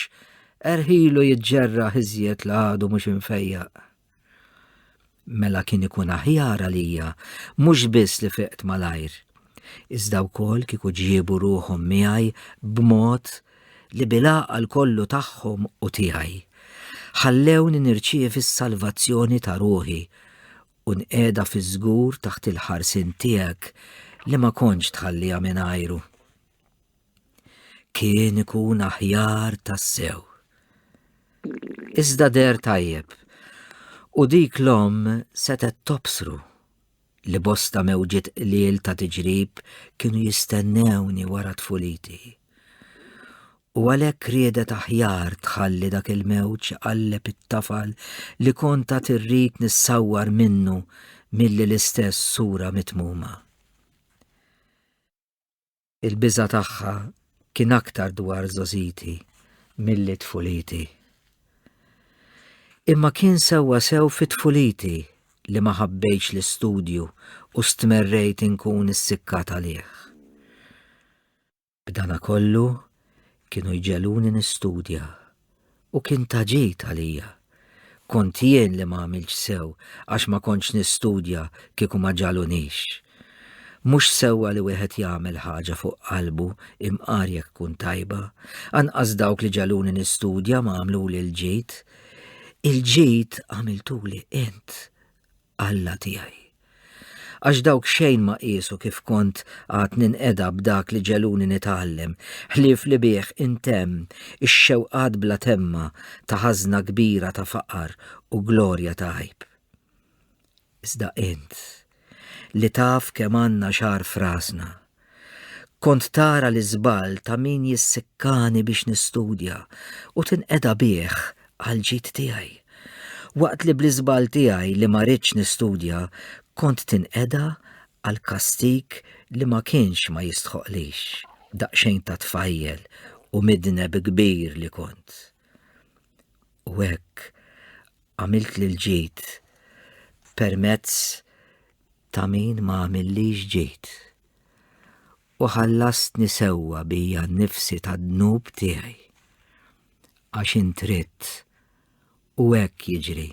erħilu jiġġerraħ iżjed la għadu mhux imfejjaq. Mela kien ikun aħjar għalija mhux biss li fiqt malajr, iżda wkoll kieku ġiebu ruħhom miegħi b'mod li bil-għaqal kollu tagħhom u tiegħi, ħallewni nirċievi s-salvazzjoni ta' ruħi u nqiegħda fiż-żgur taħt il-ħarsien tiegħek li ma kontx tħalliha mingħajru. Kien ikun aħjar tassew. Iżda deher tajjeb, u dik l-omm setgħet tobsru li bosta mewġiet qliel ta' tiġrib kienu jistennewni wara tfuliti. U għalhekk riedet aħjar tħalli dak il-mewġ iqalleb it-tafal li kont għad irrid nissawwar minnu milli l-istess sura mitmuma. Il-biża' tagħha kien aktar dwar żgħożiti milli tfuliti. Imma kien sewwa sew fi tfuliti li ma ħabbejtx l-istudju u stmerrejt inkun issikkat għalih. B'danakollu kienu jġegħluni nistudja u kien ta' ġid għalija. Kont jien li ma għamiltx sew għax ma kontx nistudja kieku ma ġagħlunix. Mhux sewwa li wieħed jagħmel ħaġa fuq qalbu imqar jekk tkun tajba. Anqas dawk li ġagħluni nistudja ma għamluli l-ġid. Il-ġid għamiltuli int Alla tiegħi. Għax dawk xejn ma qiesu kif kont għad ninqeda b'dak li ġegħluni nitgħallem, ħlief li bih intemm ix-xewqat bla temma ta' ħażna kbira ta' faqar u glorja ta' għajb. Iżda int, li taf kemm għandna xagħar f'rasna, kont tara l-iżball ta' min jissikkani biex nistudja u tinqeda bih għall-ġid tiegħi. Waqt li bl-iżball tiegħi li ma ridtx nistudja kont tinqeda għal kastig li ma kienx ma jistħoqlix, daqsxejn ta' tfajjel u midneb kbir li kont. U hekk għamilt lil ġid permezz ta' min ma għamillix ġid. U ħallastni sewwa bija nnifsi tad-dnub tiegħi. Għax int ridt, u hekk jiġri,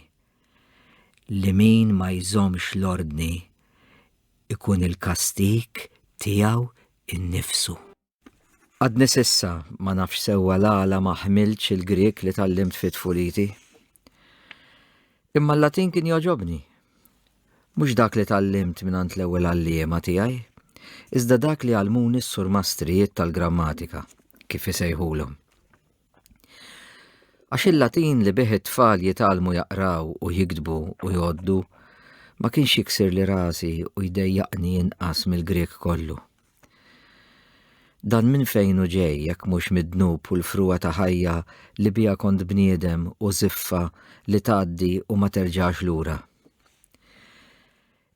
li min ma jżommx l-ordni ikun il-kastig tiegħu nnifsu. Għadni s'issa ma nafx sewwa l-għala ma ħmiltx il-Grieg li tgħallimt fi tfuliti. Imma l-Latin kien jogħġobni. Mhux dak li tgħallimt mingħand l-ewwel għalliema tiegħi, iżda dak li għallmuni s-surmastrijiet tal-grammatika, kif isejħulhom. Għax il-Latin li bih it-tfal jitgħallmu jaqraw u jiktbu u jgħoddu ma kienx jiksirli rasi u jdejjaqni inqas mill-Grieg kollu. Dan minn fejn hu ġej jekk mhux mid-dnub u l-frugħa ta' ħajja li biha kont bniedem u żiffa li tgħaddi u ma terġax lura.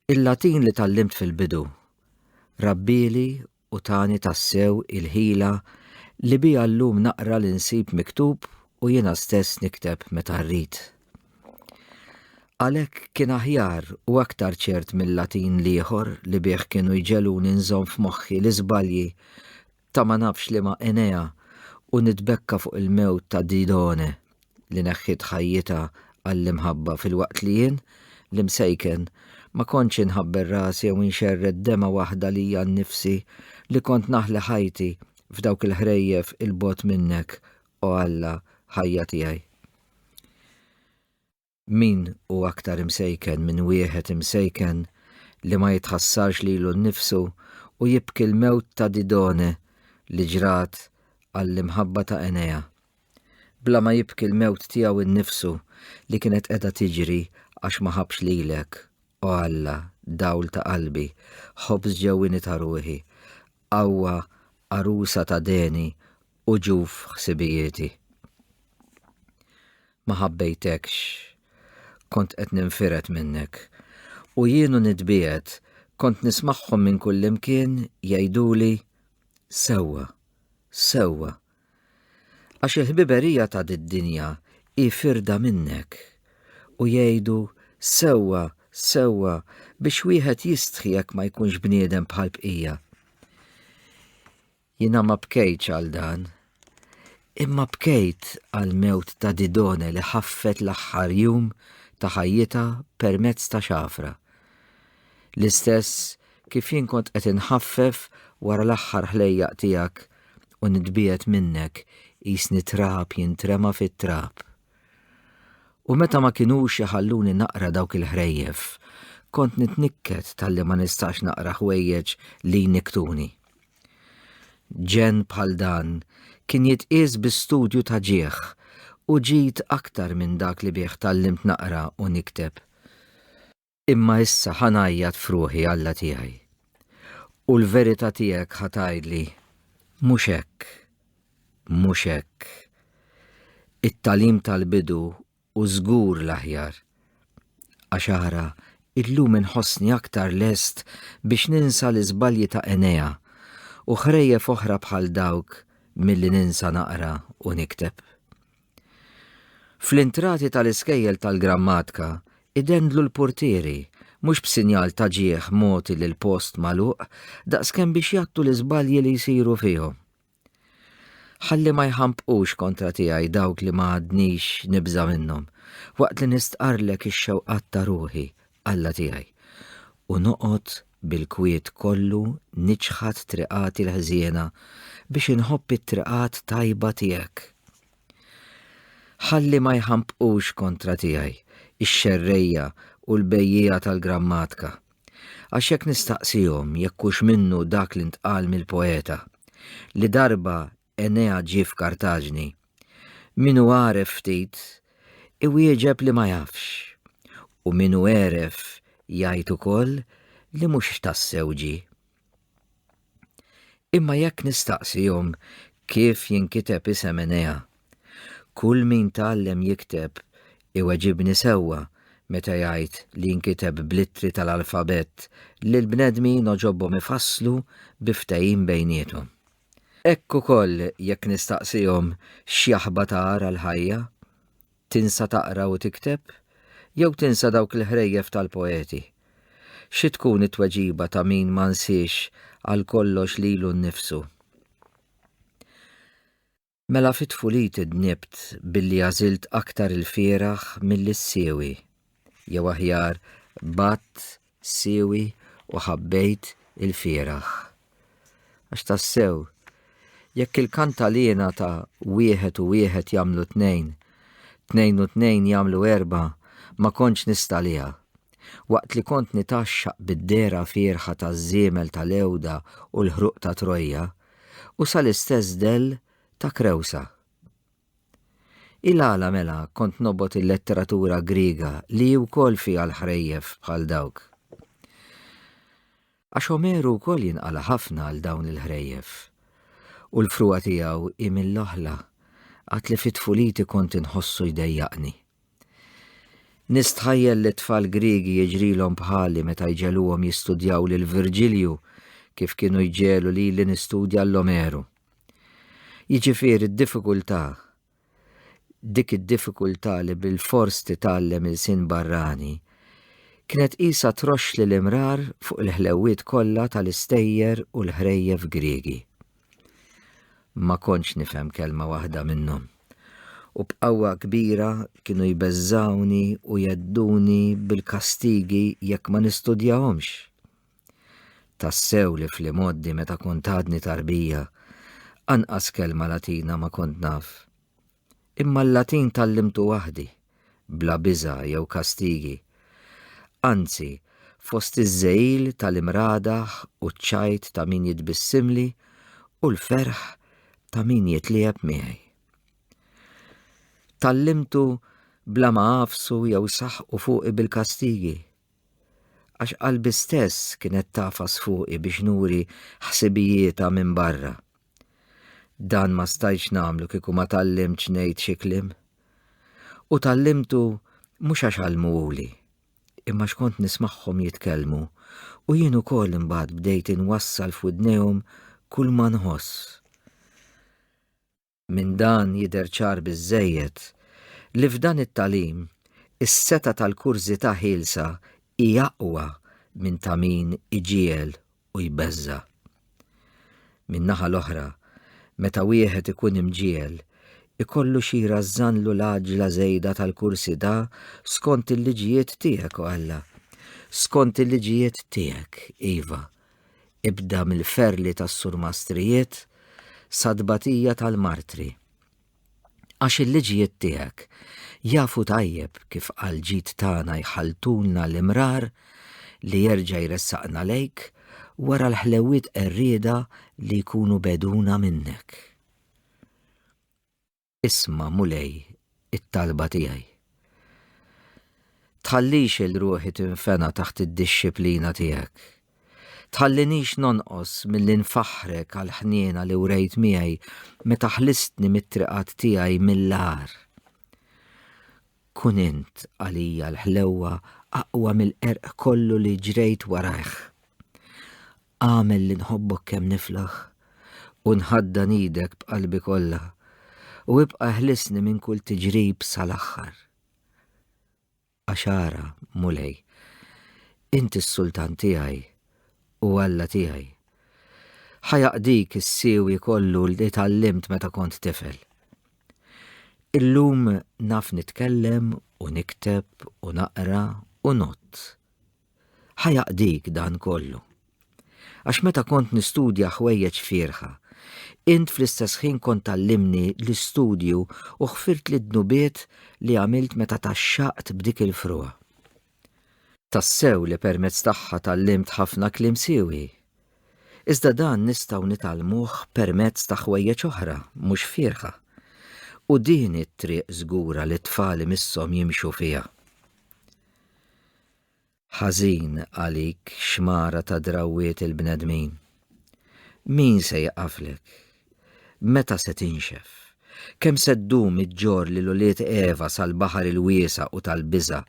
Il-Latin li tgħallimt fil-bidu rabbieli u tani tassew il-ħila li biha llum naqra li nsib miktub u jiena stess nikteb meta rrid. Għalhekk kien aħjar u aktar ċert mil-Latin l-ieħor li bih kienu jġegħluni nżomm f'moħħi l-iżbalji ta' ma nafx liema Enea u nitbekka fuq il-mewt ta' Didone li neħħiet ħajjitha għall-imħabba filwaqt li jien, l-imsejken, ma kontx inħabbel rasi jew inxerred demgħa waħda lija nnifsi li kont naħli ħajti f'dawk il-ħrejjef 'il bogħod minnek, O Alla, ħajja tiegħi. Min hu aktar imsejken minn wieħed imsejken li ma jitħassarx lilu nnifsu u jibki l-mewt ta' Didone li ġrat għall-imħabba ta' Enea, bla ma jibki l-mewt tiegħu nnifsu li kienet qiegħda tiġri għax ma ħabbx lilek, O Alla, dawl ta' qalbi, ħobż ġewwieni ta' ruħi, qawwa għarusa ta' deni u ġuf ħsibijieti. Ma ħabbejtekx, kont qed ninfired minnek, u jien u nitbiegħed kont nismagħhom minn kullimkien jgħiduli, Sewwa, sewwa. Għax il-ħbiberija ta' did-dinja hi firda minnek. U jgħidu, Sewwa, sewwa, biex wieħed jistħi jekk ma jkunx bniedem bħall-bqija. Jiena ma bkejtx għal dan, imma bkejt għall-mewt ta' Didone li ħaffet l-aħħar jum ta' ħajjitha permezz ta' xafra. L-istess kif jien kont qed inħaffef wara l-aħħar ħlejjaq tiegħek u nitbiegħed minnek qisni trab jintrema fit-trab. U meta ma kinux iħalluni naqra dawk il-ħrejjef, kont nitnikket talli ma nistax naqra ħwejjeġ li jnikktuni. Ġenn bħal dan kien jitqies bi studju ta' ġieħ u ġid aktar minn dak li bih tgħallimt naqra u nikteb. Imma issa ħa ngħajjat f'ruħi Alla tiegħi. U l-verità tiegħek ħa tgħidli, Mhux hekk, mhux hekk. It-tagħlim tal-bidu hu żgur l-aħjar. Għax ara, illum inħossni aktar lest biex ninsa l-iżbalji ta' Enea u ħrejjef oħra bħal dawk milli ninsa naqra u nikteb. Fl-intrati tal-iskejjel tal-grammatka idendlu l-purtieri, mhux b'sinjal ta' ġieħ mogħti lil post magħluq daqskemm biex jgħattu l-iżbalji li jsiru fihom. Ħalli ma jħampqux kontra tiegħi dawk li ma għadnix nibża' minnhom, waqt li nistqarrlek ix-xewqat ta' ruħi, Alla tiegħi, u noqgħod bil-kwiet kollu niċħad triqati l-ħżiena biex inħobb it-triqat tajba tiegħek. Ħalli ma jħampqux kontra tiegħi ix-xerrejja u l-bejjiegħa tal-grammatka, għax jekk nistaqsihom jekk hux minnu dak li ntqal mill-poeta, li darba Enea ġie f'Kartaġni, min hu għaref ftit iwieġeb li ma jafx, u min hu għeref jgħid ukoll li mhux tassew ġie. Imma jekk nistaqsihom kif jinkiteb isem Enea, kull min tgħallem jikteb iweġibni sewwa. meta jgħid li jinkiteb bl-ittri tal-alfabett li l-bnedmin għoġobhom ifasslu bi ftehim bejniethom. Hekk ukoll jekk nistaqsihom x'jaħba tara l-ħajja, tinsa taqra u tikteb, jew tinsa dawk il-ħrejjef tal-poeti? Xi tkun it-tweġiba ta' min ma nsiex għal kollox lilu nnifsu? Mela fi tfuliti dnibt billi għażilt aktar il-fieragħ milli s-siewi, jew aħjar bgħadt siewi u ħabbejt il-fieragħ. Għax tassew, jekk il-kantaliena ta' wieħed u wieħed jagħmlu tnejn, tnejn u tnejn jagħmlu erbgħa ma kontx nista' għaliha, waqt li kont nitgħaxxaq bid-dehra fierħa taż-żiemel tal-Ewda u l-ħruq ta' Trojja, u sal-istess dell ta' Krewsa. Il-għala mela kont nobgħod il-letteratura Griega li hi wkoll fiha l-ħrejjef bħal dawk? Għax Omeru wkoll jinqala' ħafna għal dawn il-ħrejjef. U l-frugħa tiegħu hi mill-oħla, għad li fi tfuliti kont inħossu jdejjaqni. Nistħajjel li t-tfal Griegi jiġrilhom bħali meta jġegħluhom jistudjaw lil Virġilju kif kienu jġegħlu lili nistudja 'l Omeru. Jiġifieri d-diffikultà, dik id-diffikultà li bilfors titgħallem ilsien barrani, kienet qisha troxxli l-imrar fuq il-ħlewwiet kollha tal-istejjer u l-ħrejjef Griegi. Ma kontx nifhem kelma waħda minnhom. U b'qawwa kbira kienu jbeżżgħuni u jhedduni bil-kastigi jekk ma nistudjahomx. Tassew li fl-imgħoddi meta kont għadni tarbija, anqas kelma Latina ma kont naf. Imma l-Latin tgħallimtu waħdi, bla biża' jew kastigi. Anzi, fost iż-żegħil tal-imradaħ u ċ-ċajt ta' min jitbissimli u l-ferħ ta' min jitliegħeb miegħi. Tgħallimtu bla ma għafsu jew saħqu fuqi bil-kastigi. Għax qalbi stess kienet tagħfas fuqi biex nuri ħsibijietha minn barra. Dan ma stajtx nagħmlu kieku ma tgħallimtx ngħid xi kliem. U tgħallimtu mhux għax għallmuhuli, imma għax kont nismagħhom jitkellmu u jien ukoll imbagħad bdejt inwassal f'widnejhom kull ma nħoss. Minn dan jidher ċar biżżejjed li f'dan it-tagħlim is-setgħa tal-kurżità ħielsa hi aqwa minn ta' min iġiegħel u jbeżża'. Min-naħa l-oħra, meta wieħed ikun imġiegħel, ikollu xi jrażżanlu l-għaġla żejda tal-kursità skont il-liġijiet tiegħek, o Alla, skont il-liġijiet tiegħek, iva, ibda mill-ferli tas-surmastrijiet sat-tbatija tal-martri. Għax il-liġijiet tiegħek jafu tajjeb kif għall-ġid tagħna jħalltulna l-imrar li jerġa' jressaqna lejk wara l-ħlewwiet qerrieda li jkunu begħduna minnek. Isma', Mulej, it-talba tiegħi. Tħallix 'il ruħi tinfena taħt id-dixxiplina tiegħek. Tħallinix nonqos milli nfaħħrek għall-ħniena li wrejt miegħi meta ħlistni mit-triqat tiegħi mill-agħar. Kun int għalija l-ħlewwa aqwa mill-qerq kollu li ġrejt warajh. Agħmel li nħobbok kemm niflaħ u nħaddan idek b'qalbi kollha u ibqa' eħlisni minn kull tiġrib sal-aħħar. Għax ara, Mulej, int is-sultan tiegħi u Alla tiegħi. Ħa jaqdik is-siwi kollu li tgħallimt meta kont tifel. Illum naf nitkellem u nikteb u naqra u ngħodd. Ħa jaqdik dan kollu. Għax meta kont nistudja ħwejjeġ fierħa, int fl-istess ħin kont tgħallimni l-istudju u ħfirtli d-dnubiet li għamilt meta tgħaxxaqt b'dik il-frugħa. Tassew li permezz tagħha tgħallimt ħafna kliem siewi. Iżda dan nistgħu nitgħallmuh permezz ta' ħwejjeġ oħra mhux fierħa. U din hi t-triq żgura li t-tfal imisshom jimxu fiha. Ħażin għalik xmara ta' drawwiet il-bnedmin. Min se jiqaflek? Meta se tinxef? Kemm se ddum iġġorr lil ulied Eva sal-baħar il-wiesa' u tal-biża'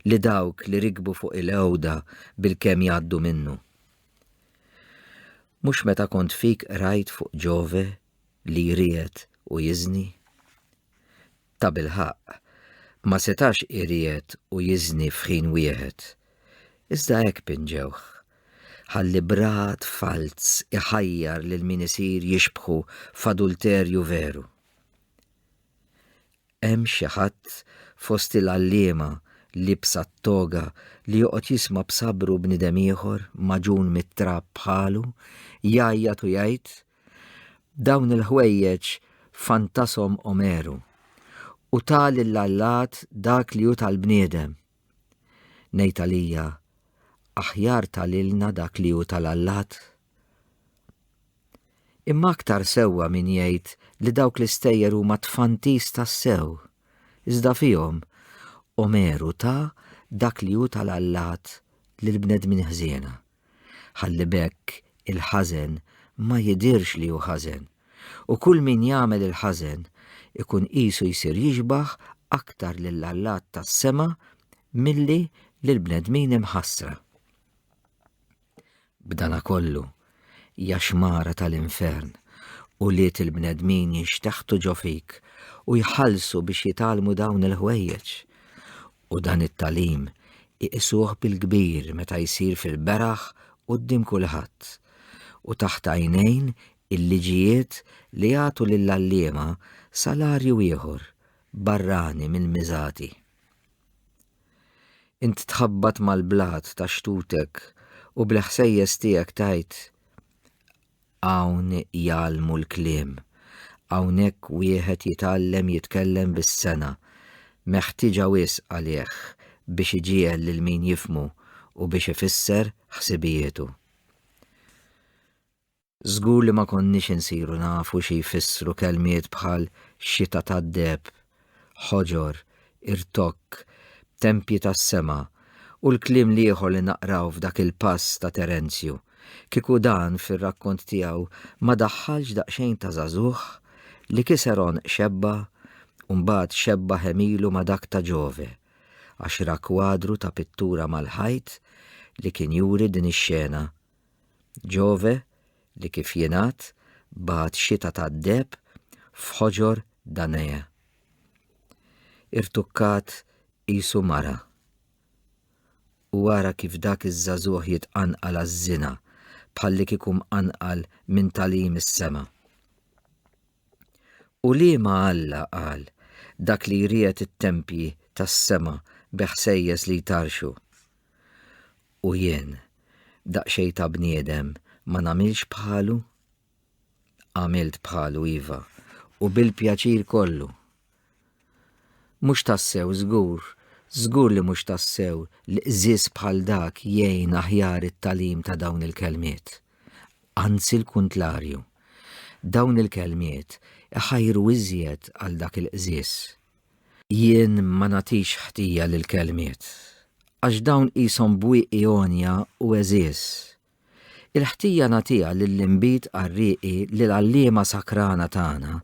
li dawk li rikbu fuq il-għewda bilkemm jgħaddu minnu? Mhux meta kont fik qrajt fuq Ġove li jriegħed u jiżni? Tabilħaqq, ma setax iriegħed u jiżni f'ħin wieħed. Iżda hekk pinġewh, ħalli b'ragħad falz iħajjar lil min isir jixbħu f'adulterju veru. Hemm xi ħadd fost il-għalliema liebsa t-toga li joqgħod jisma' b'sabru bniedem ieħor magħġun mit-trab bħalu jgħajjat u jgħid, Dawn il-ħwejjeġ fantashom Omeru, u ta lill-allat dak li hu tal-bniedem. Ngħid għalija, aħjar ta lilna dak li hu tal-allat? Imma aktar sewwa min jgħid li dawk l-istejjer huma tfantis tassew, iżda fihom Omeru ta dak li hu tal-allat lill-bnedmin ħżiena. Ħalli b'hekk il-ħażen ma jidhirx li hu ħażen, u kull min jagħmel il-ħażen ikun qisu jsir jixbah aktar lill-allat tas-sema milli lill-bnedmin imħassra. B'danakollu, ja xmara tal-infern, ulied il-bnedmin jinxteħtu ġo fik u jħallsu biex jitgħallmu dawn il-ħwejjeġ. U dan it-tagħlim iqisuh bil-kbir meta jsir fil-beraħ quddiem kulħadd, u taħt għajnejn il-liġijiet li jagħtu lill-għalliema salarju ieħor barrani mill-miżati. Int tħabbat mal-blat ta' xtutek u bl-ħsejjes tiegħek tgħid, Hawn jgħallmu l-kliem. Hawnhekk wieħed jitgħallem jitkellem bis-sengħa, meħtieġa wisq għalih biex iġiegħel lil min jifhmu u biex ifisser ħsibijietu. Żgur li ma konniex insiru nafu xi jfissru kelmiet bħal xita tad-deheb, ħoġor, irtokk, tempji tas-sema u l-kliem l-ieħor li naqraw f'dak il-pass ta' Terenzju, kieku dan fir-rakkont tiegħu ma daħħalx daqsxejn ta' żagħżugħ li kiser għonq xebba u mbagħad xebbaħ għemilu ma' dak ta' Ġove, għax ra kwadru ta' pittura mal-ħajt li kien juri din ix-xena. Ġove, li kif jingħad, bagħat xita tad-deheb f'ħoġor Danae. Irtukkat qisu mara. U ara kif dak iż-żagħżugħ jitqanqal għaż-żina bħallikieku mqanqal minn tagħlim is-sema. U liema Alla qal dak li jriegħed it-tempji tas-sema bi ħsejjes li jtarxu? U jien, daqsxejn ta' bniedem, ma nagħmilx bħalu? Għamilt bħalu iva, u bil-pjaċir kollu. Mhux tassew żgur, żgur li mhux tassew li qżież bħal dak jgħin aħjar it-tagħlim ta' dawn il-kelmiet. Anzi l-kuntlarju. Dawn il-kelmiet iħajru iżjed għal dak il-qżież. Jien ma nagħtix ħtija lill-kelmiet, għax dawn qishom bwieqi għonja u għeżież. Il-ħtija nagħtiha lill-inbid qarrieqi li l-għalliema sakrana tagħna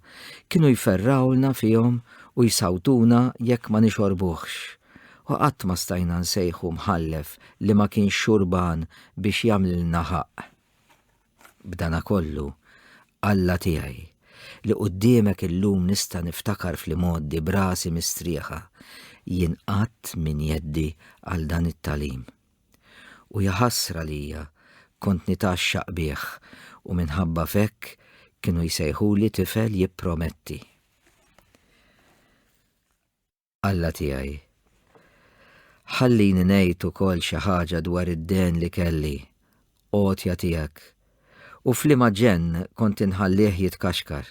kienu jferrgħulna fihom u jsawtuna jekk ma nixorbuhx, u qatt ma stajna nsejħu mħallef li ma kienx xurban biex jagħmlilna ħaqq. B'danakollu, Alla tiegħi, li quddiemek illum nista' niftakar fl-imgħoddi b'rasi mistrieħa, jien qatt minn jeddi għal dan it-tagħlim. U jaħasra lija, kont nitgħaxxaq bih u minħabba f'hekk kienu jsejħuli tifel jipprometti. Alla tiegħi, ħallini ngħid ukoll xi ħaġa dwar id-dehen li kelli, għotja tiegħek, u f'liema ġenn kont inħallih jitkaxkar.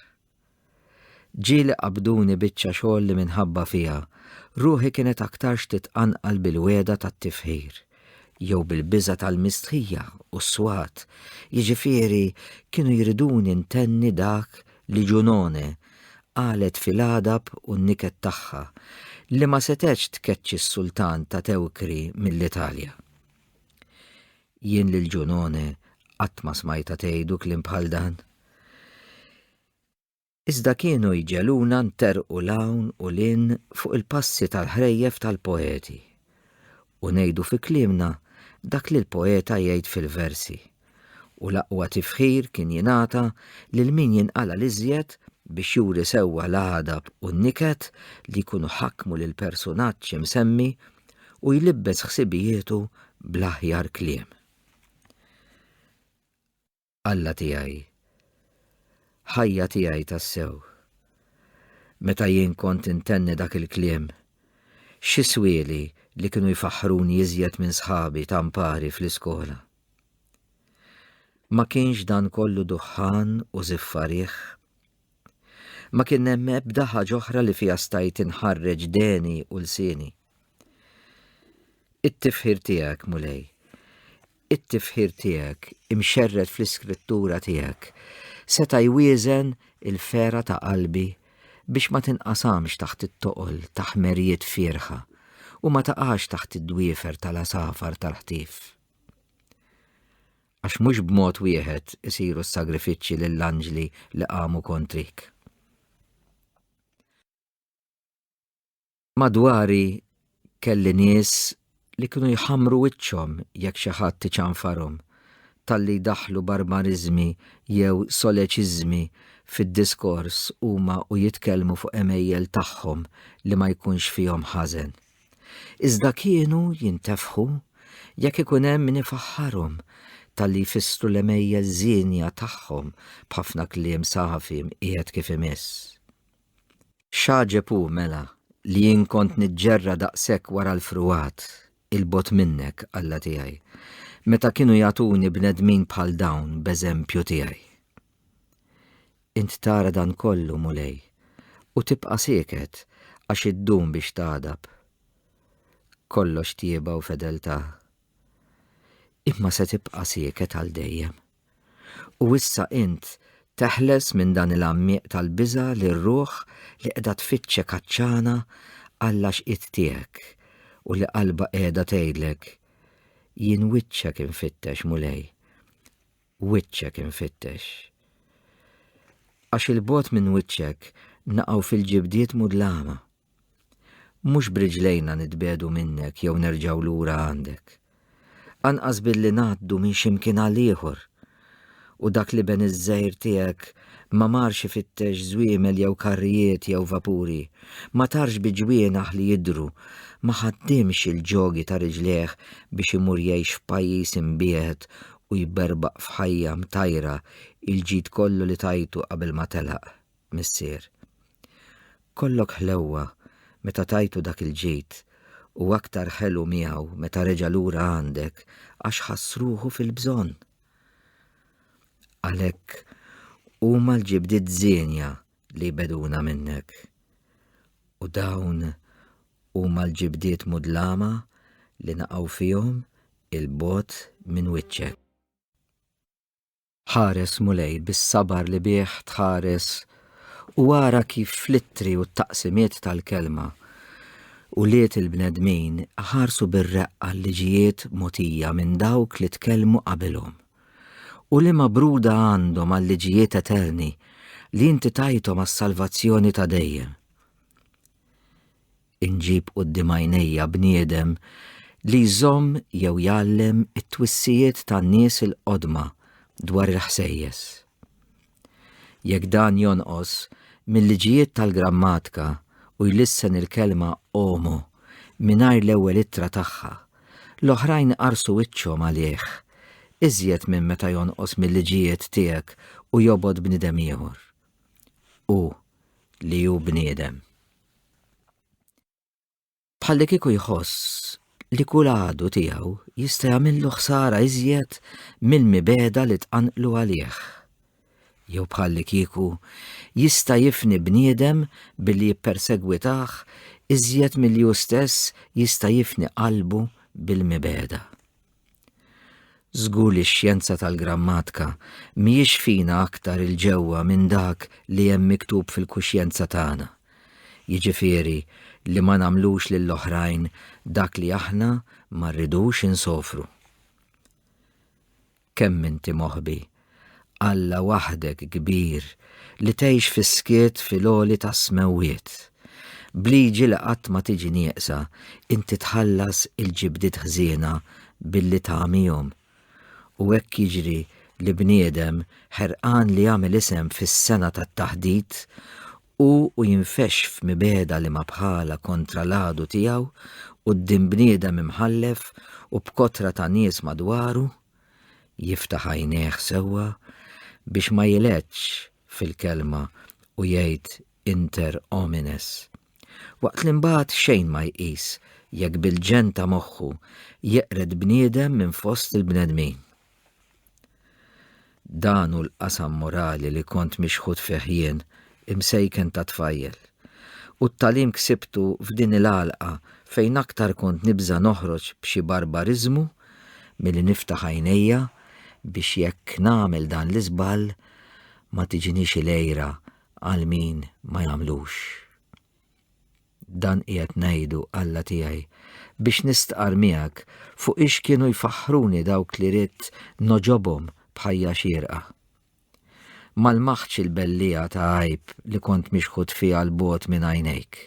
Ġieli qabduni biċċa xogħol li minħabba fiha, ruħi kienet aktarx titqanqal bil-wegħda tat-tifħir, jew bil-biża' tal-mistħija u s-swat, jiġifieri kienu jriduni ntenni dak li Ġunone qalet fil-għadab u n-niket tagħha li ma setgħetx tkeċċi s-sultan ta' Tewkri mill-Italja. Jien lil Ġunone qatt ma smajtha tgħidu kliem bħal dan. Iżda kienu jġegħluna nterrqu 'l hawn u 'l hinn fuq il-passi tal-ħrejjef tal-poeti u ngħidu fi kliemna dak li l-poeta jgħid fil-versi. U l-aqwa tifħir kien jingħata lil min jinqala' l-iżjed biex juri sewwa l-għadab u n-niket li jkunu ħakmu lill-persunaġġ imsemmi u jlibbes ħsibijietu bl-aħjar kliem. Alla tiegħi, ħajja tiegħi tassew. Meta jien kont intenni dak il-kliem, xi swieli li kienu jfaħħruni iżjed minn sħabi ta' mpari fl-iskola. Ma kienx dan kollu duħħan u żiffa riħ? Ma kien hemm ebda ħaġa oħra li fiha stajt inħarreġ deni u lsieni. It-tifħir tiegħek, Mulej, it-tifħir tiegħek imxerred fl-iskrittura tiegħek seta' jwieżen il-fergħa ta' qalbi biex ma tinqasamx taħt it-toqol ta' ħmerijiet fierħa u ma taqax taħt id-dwiefer tal-għasafar tal-ħtief. Għax mhux b'mod wieħed isiru s-sagrifiċċji lill-anġli li qamu kontrik. Madwari kelli nies li kienu jħammru wiċċhom jekk xi ħadd iċanfarhom talli jdaħħlu barbariżmi jew soleċiżmi fid-diskors huma u jitkellmu fuq għemejjel tagħhom li ma jkunx fihom ħażen. Iżda kienu jintefħu jekk ikun hemm min ifaħħarhom talli jfissru l-għemejjel żienja tagħhom b'ħafna kliem safi mqiegħed kif imiss. X'għaġeb hu, mela, li jien kont niġġerra daqshekk wara l-frugħat, 'il bogħod minnek, Alla tiegħi, meta kienu jagħtuni bnedmin bħal dawn b'eżempju tiegħi? Int tara dan kollu, Mulej, u tibqa' sieket għax iddum biex tagħdab. Kollox tjieba u fedeltà. Imma se tibqa' sieket għal dejjem. U issa int teħles minn dan il-għammieq tal-biża' lir-ruħ li qiegħda tfittxek għatxana għall-għaxqiet tiegħek u li qalbha qiegħda tgħidlek, Jien wiċċek infittex, Mulej, wiċċek infittex. Għax 'il bogħod minn wiċċek naqgħu fil-ġibdiet mudlama. Mhux b'riġlejna nitbiegħdu minnek jew nerġgħu lura għandek. Anqas billi ngħaddu minn xi mkien għal ieħor. U dak l-iben iż-żgħir tiegħek ma marx ifittex żwiemel jew karrijiet jew vapuri, ma tarx bi ġwienaħ li jidhru, ma ħaddimx il-ġogi ta' riġlejh biex imur jgħix f'pajjiż imbiegħed u jberbaq f'ħajja mtajra il-ġid kollu li tajtu qabel ma telaq, Missier. Kollok ħlewwa meta tajtu dak il-ġid u aktar ħelu miegħu meta reġa' lura għandek għax ħass ruħu fil-bżonn. Għalhekk huma l-ġibdiet żienja li jbegħduna minnek. U dawn huma l-ġibdiet mudlama li naqgħu fihom 'il bogħod minn wiċċek. Ħares, Mulej, bis-sabar li bih tħares u ara kif fl-ittri u t-taqsimiet tal-Kelma, ulied il-bnedmin ħarsu bir-reqqa l-liġijiet mogħtija minn dawk li tkellmu qabilhom, u liema bruda għandhom għal-liġijiet eterni li inti tajthom għas-salvazzjoni ta' dejjem. Inġib quddiem għajnejja bniedem li jżomm jew jgħallem it-twissijiet tan-nies il-qodma dwar il-ħsejjes. Jekk dan jonqos mil-liġijiet tal-grammatika u jlissen il-kelma omo mingħajr l-ewwel ittra tagħha, l-oħrajn iqarrsu wiċċhom għalih iżjed minn meta jonqos mil-liġijiet tiegħek u jobgħod bniedem ieħor. Hu li hu bniedem. Bħallikieku jħoss li kull għadu tiegħu jista' jagħmillu ħsara iżjed mill-mibegħda li tqanqlu għalih. Jew bħallikieku jista' jifni bniedem billi jippersegwitah iżjed milli hu stess jista' jifni qalbu bil-mibegħda. Żgur li x-xjenza tal-grammatka mhijiex fina aktar 'il ġewwa minn dak li hemm miktub fil-kuxjenza tagħna, jiġifieri li ma nagħmlux lill-oħrajn dak li aħna ma rridux insofru. Kemm inti moħbi! Alla waħdek kbir li tgħix fis-skiet fil-għoli tas-smewwiet. B'liġi li qatt ma tiġi nieqsa, inti tħallas il-ġibdiet ħżiena billi tagħmihom. U hekk jiġri li bniedem ħerqan li jagħmel isem fis-sengħa tat-taħdit, hu u jinfexx f'mibegħda li ma bħalha kontra l-għadu tiegħu quddiem bniedem imħallef u b'kotra ta' nies madwaru, jiftaħ għajnejh sewwa biex ma jileġġx fil-kelma u jgħid inter homines. Waqt li mbagħad xejn ma jqis jekk bil-ġenn ta' moħħu jeqred bniedem minn fost il-bnedmin. Dan hu l-qasam morali li kont mixħut fih jien, imsejken ta' tfajjel. U t-tagħlim ksibtu f'din il-għalqa fejn aktar kont nibża' noħroġ b'xi barbariżmu milli niftaħ għajnejja biex jekk nagħmel dan l-iżball ma tiġinix il-għira għal min ma jagħmlux. Dan qiegħed ngħidu, Alla tiegħi, biex nistqarr miegħek fuq ix kienu jfaħħruni dawk li ridt nogħġobhom b'ħajja xierqa. Ma lmaħtx il-belliegħa ta' għajb li kont mixħut fiha 'l bogħod minn għajnejk.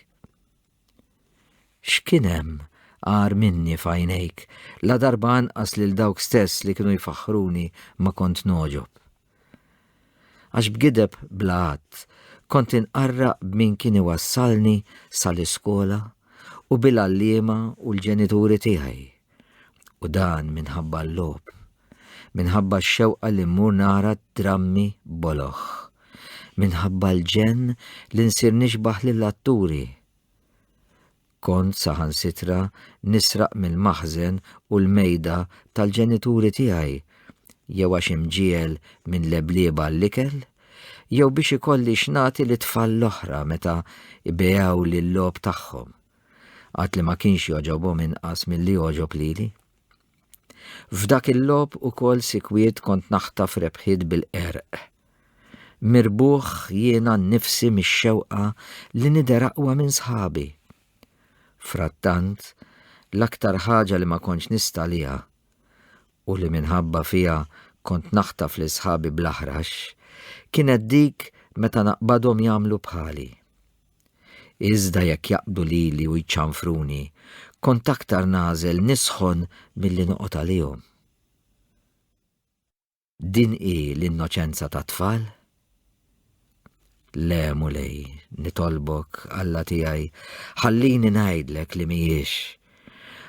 X'kien hemm agħar minni f'għajnejk, ladarba anqas lil dawk stess li kienu jfaħħruni ma kont nogħġob? Għax b'gideb bla għadd kont inqarraq b'min kien iwassalni sal-iskola u bil-għalliema u l-ġenituri tiegħi. U dan minħabba l-logħob, minħabba x-xewqa li mmur nara drammi boloh, minħabba l-ġenn li nsir nixbah lill-atturi. Kont saħansitra nisraq mill-maħżen u l-mejda tal-ġenituri tiegħi, jew għax imġiegħel minn leblieba għall-ikel, jew biex ikolli x'nagħti lit-tfal l-oħra meta jbigħuli l-logħob tagħhom, għad li ma kienx jogħġobhom inqas milli jogħġob lili. F'dak il-logħob ukoll sikwit kont naħtaf rebħiet bil-qerq. Mirbuħ jiena nnifsi mix-xewqa li nidher aqwa minn sħabi. Frattant, l-aktar ħaġa li ma kontx nista' għaliha, u li minħabba fiha kont naħtaf lil sħabi bl-aħrax, kienet dik meta naqbadhom jagħmlu bħali. Iżda jekk jaqbdu lili u jċanfruni, kont aktar nagħżel nisħon milli noqgħod għalihom. Din hi l-innoċenza tat-tfal? Le, Mulej, nitolbok, Alla tiegħi, ħallini ngħidlek li mhijiex.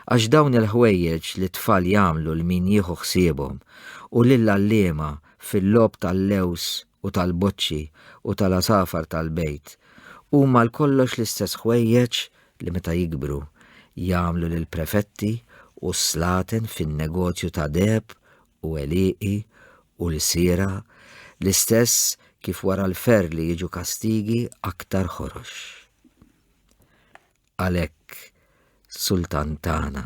Għax dawn il-ħwejjeġ li t-tfal jagħmlu 'l min jieħu ħsiebhom u lill-għalliema fil-logħob tal-lewż u tal-boċċi u tal-għasafar tal-bejt huma għal kollox l-istess ħwejjeġ li meta jikbru jagħmlu lill-prefetti u s-slaten fin-negozju ta' deheb u għelieqi u lsiera, l-istess kif wara l-ferli jiġu kastigi aktar ħorox. Għalhekk, Sultan tagħna,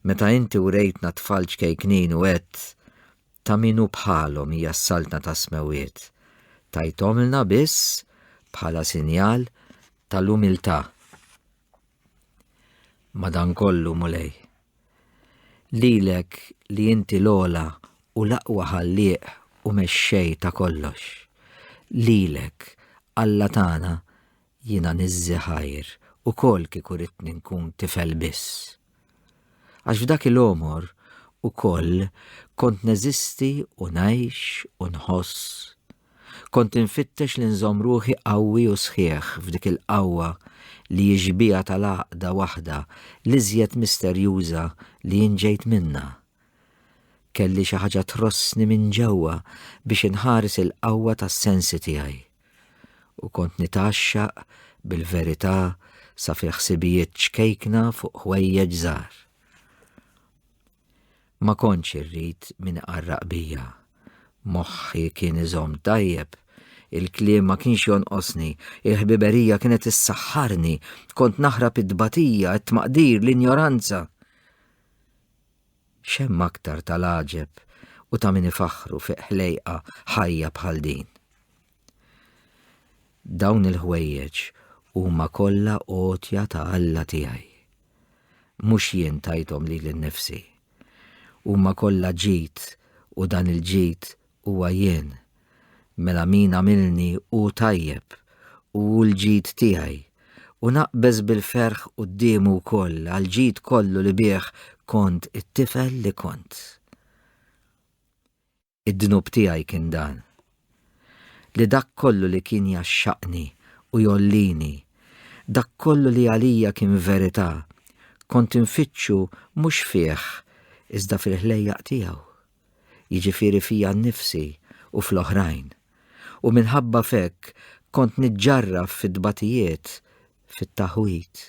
meta inti wrejtna tfal ċkejknin u għedt, Ta' min hu bħalhom hija s-saltna tas-smewwiet, tajthomlna biss bħala sinjal tal-umiltà. Madankollu, Mulej, lilek li inti l-ogħla u l-aqwa ħallieq u mexxej ta' kollox, lilek, Alla tagħna, jiena niżżi ħajr ukoll kieku ridtni nkun tifel biss. Għax f'dak il-għomor ukoll kont neżisti u ngħix u nħoss. Kont infittex li nżomm ruħi qawwi u sħiħ f'dik il-qawwa li hi xbieha tal-għaqda waħda l-iżjed misterjuża li jien ġejt minnha. Kelli xi ħaġa trossni minn ġewwa biex inħares il-qawwa tas-sensi tiegħi. U kont nitgħaxxaq bil-verità sa fil-ħsibijiet ċkejkna fuq ħwejjeġ żgħar. Ma kontx irrid min iqarraq bija. Moħħi kien iżomm tajjeb, il-kliem ma kienx jonqosni, il-ħbiberija kienet issaħħarni, kont naħrab it-tbatija, it-tmaqdir, l-injoranza. X'hemm aktar tal-għaġeb u ta' min ifaħħru fi ħlejqa ħajja bħal din? Dawn il-ħwejjeġ huma kollha għotja ta' Alla tiegħi. Mhux jien tajthom lili nnifsi. Huma kollha ġid u dan il-ġid huwa jien. Mela min għamilni hu tajjeb u hu l-ġid tiegħi, u naqbeż bil-ferħ quddiemu wkoll għall-ġid kollu li bih kont it-tifel li kont. Id-dnub tiegħi kien dan, li dak kollu li kien jgħaxxaqni u jgħollini, dak kollu li għalija kien verità, kont infittxu mhux fih iżda fil-ħlejjaq tiegħu, jiġifieri fija nnifsi u fl-oħrajn, u minħabba f'hekk kont niġġarraf fit-tbatijiet, fit-taħwid,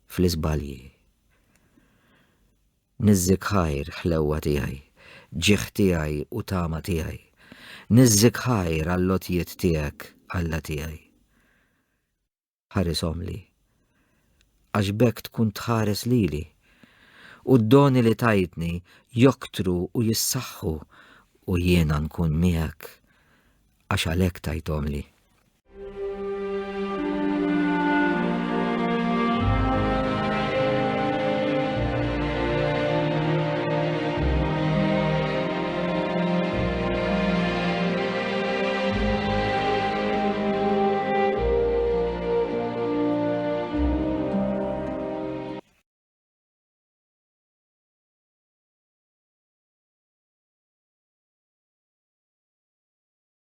fl-iżbalji. Niżżik ħajr, ħlewwa tiegħi, ġieħ tiegħi u tama tiegħi. Niżżik ħajr għall-għotjiet tiegħek, Alla tiegħi. Ħarishomli, għax b'hekk tkun tħares lili, u d-doni li tajtni joktru u jissaħħu u jiena nkun miegħek, għax għalhekk tajthomli.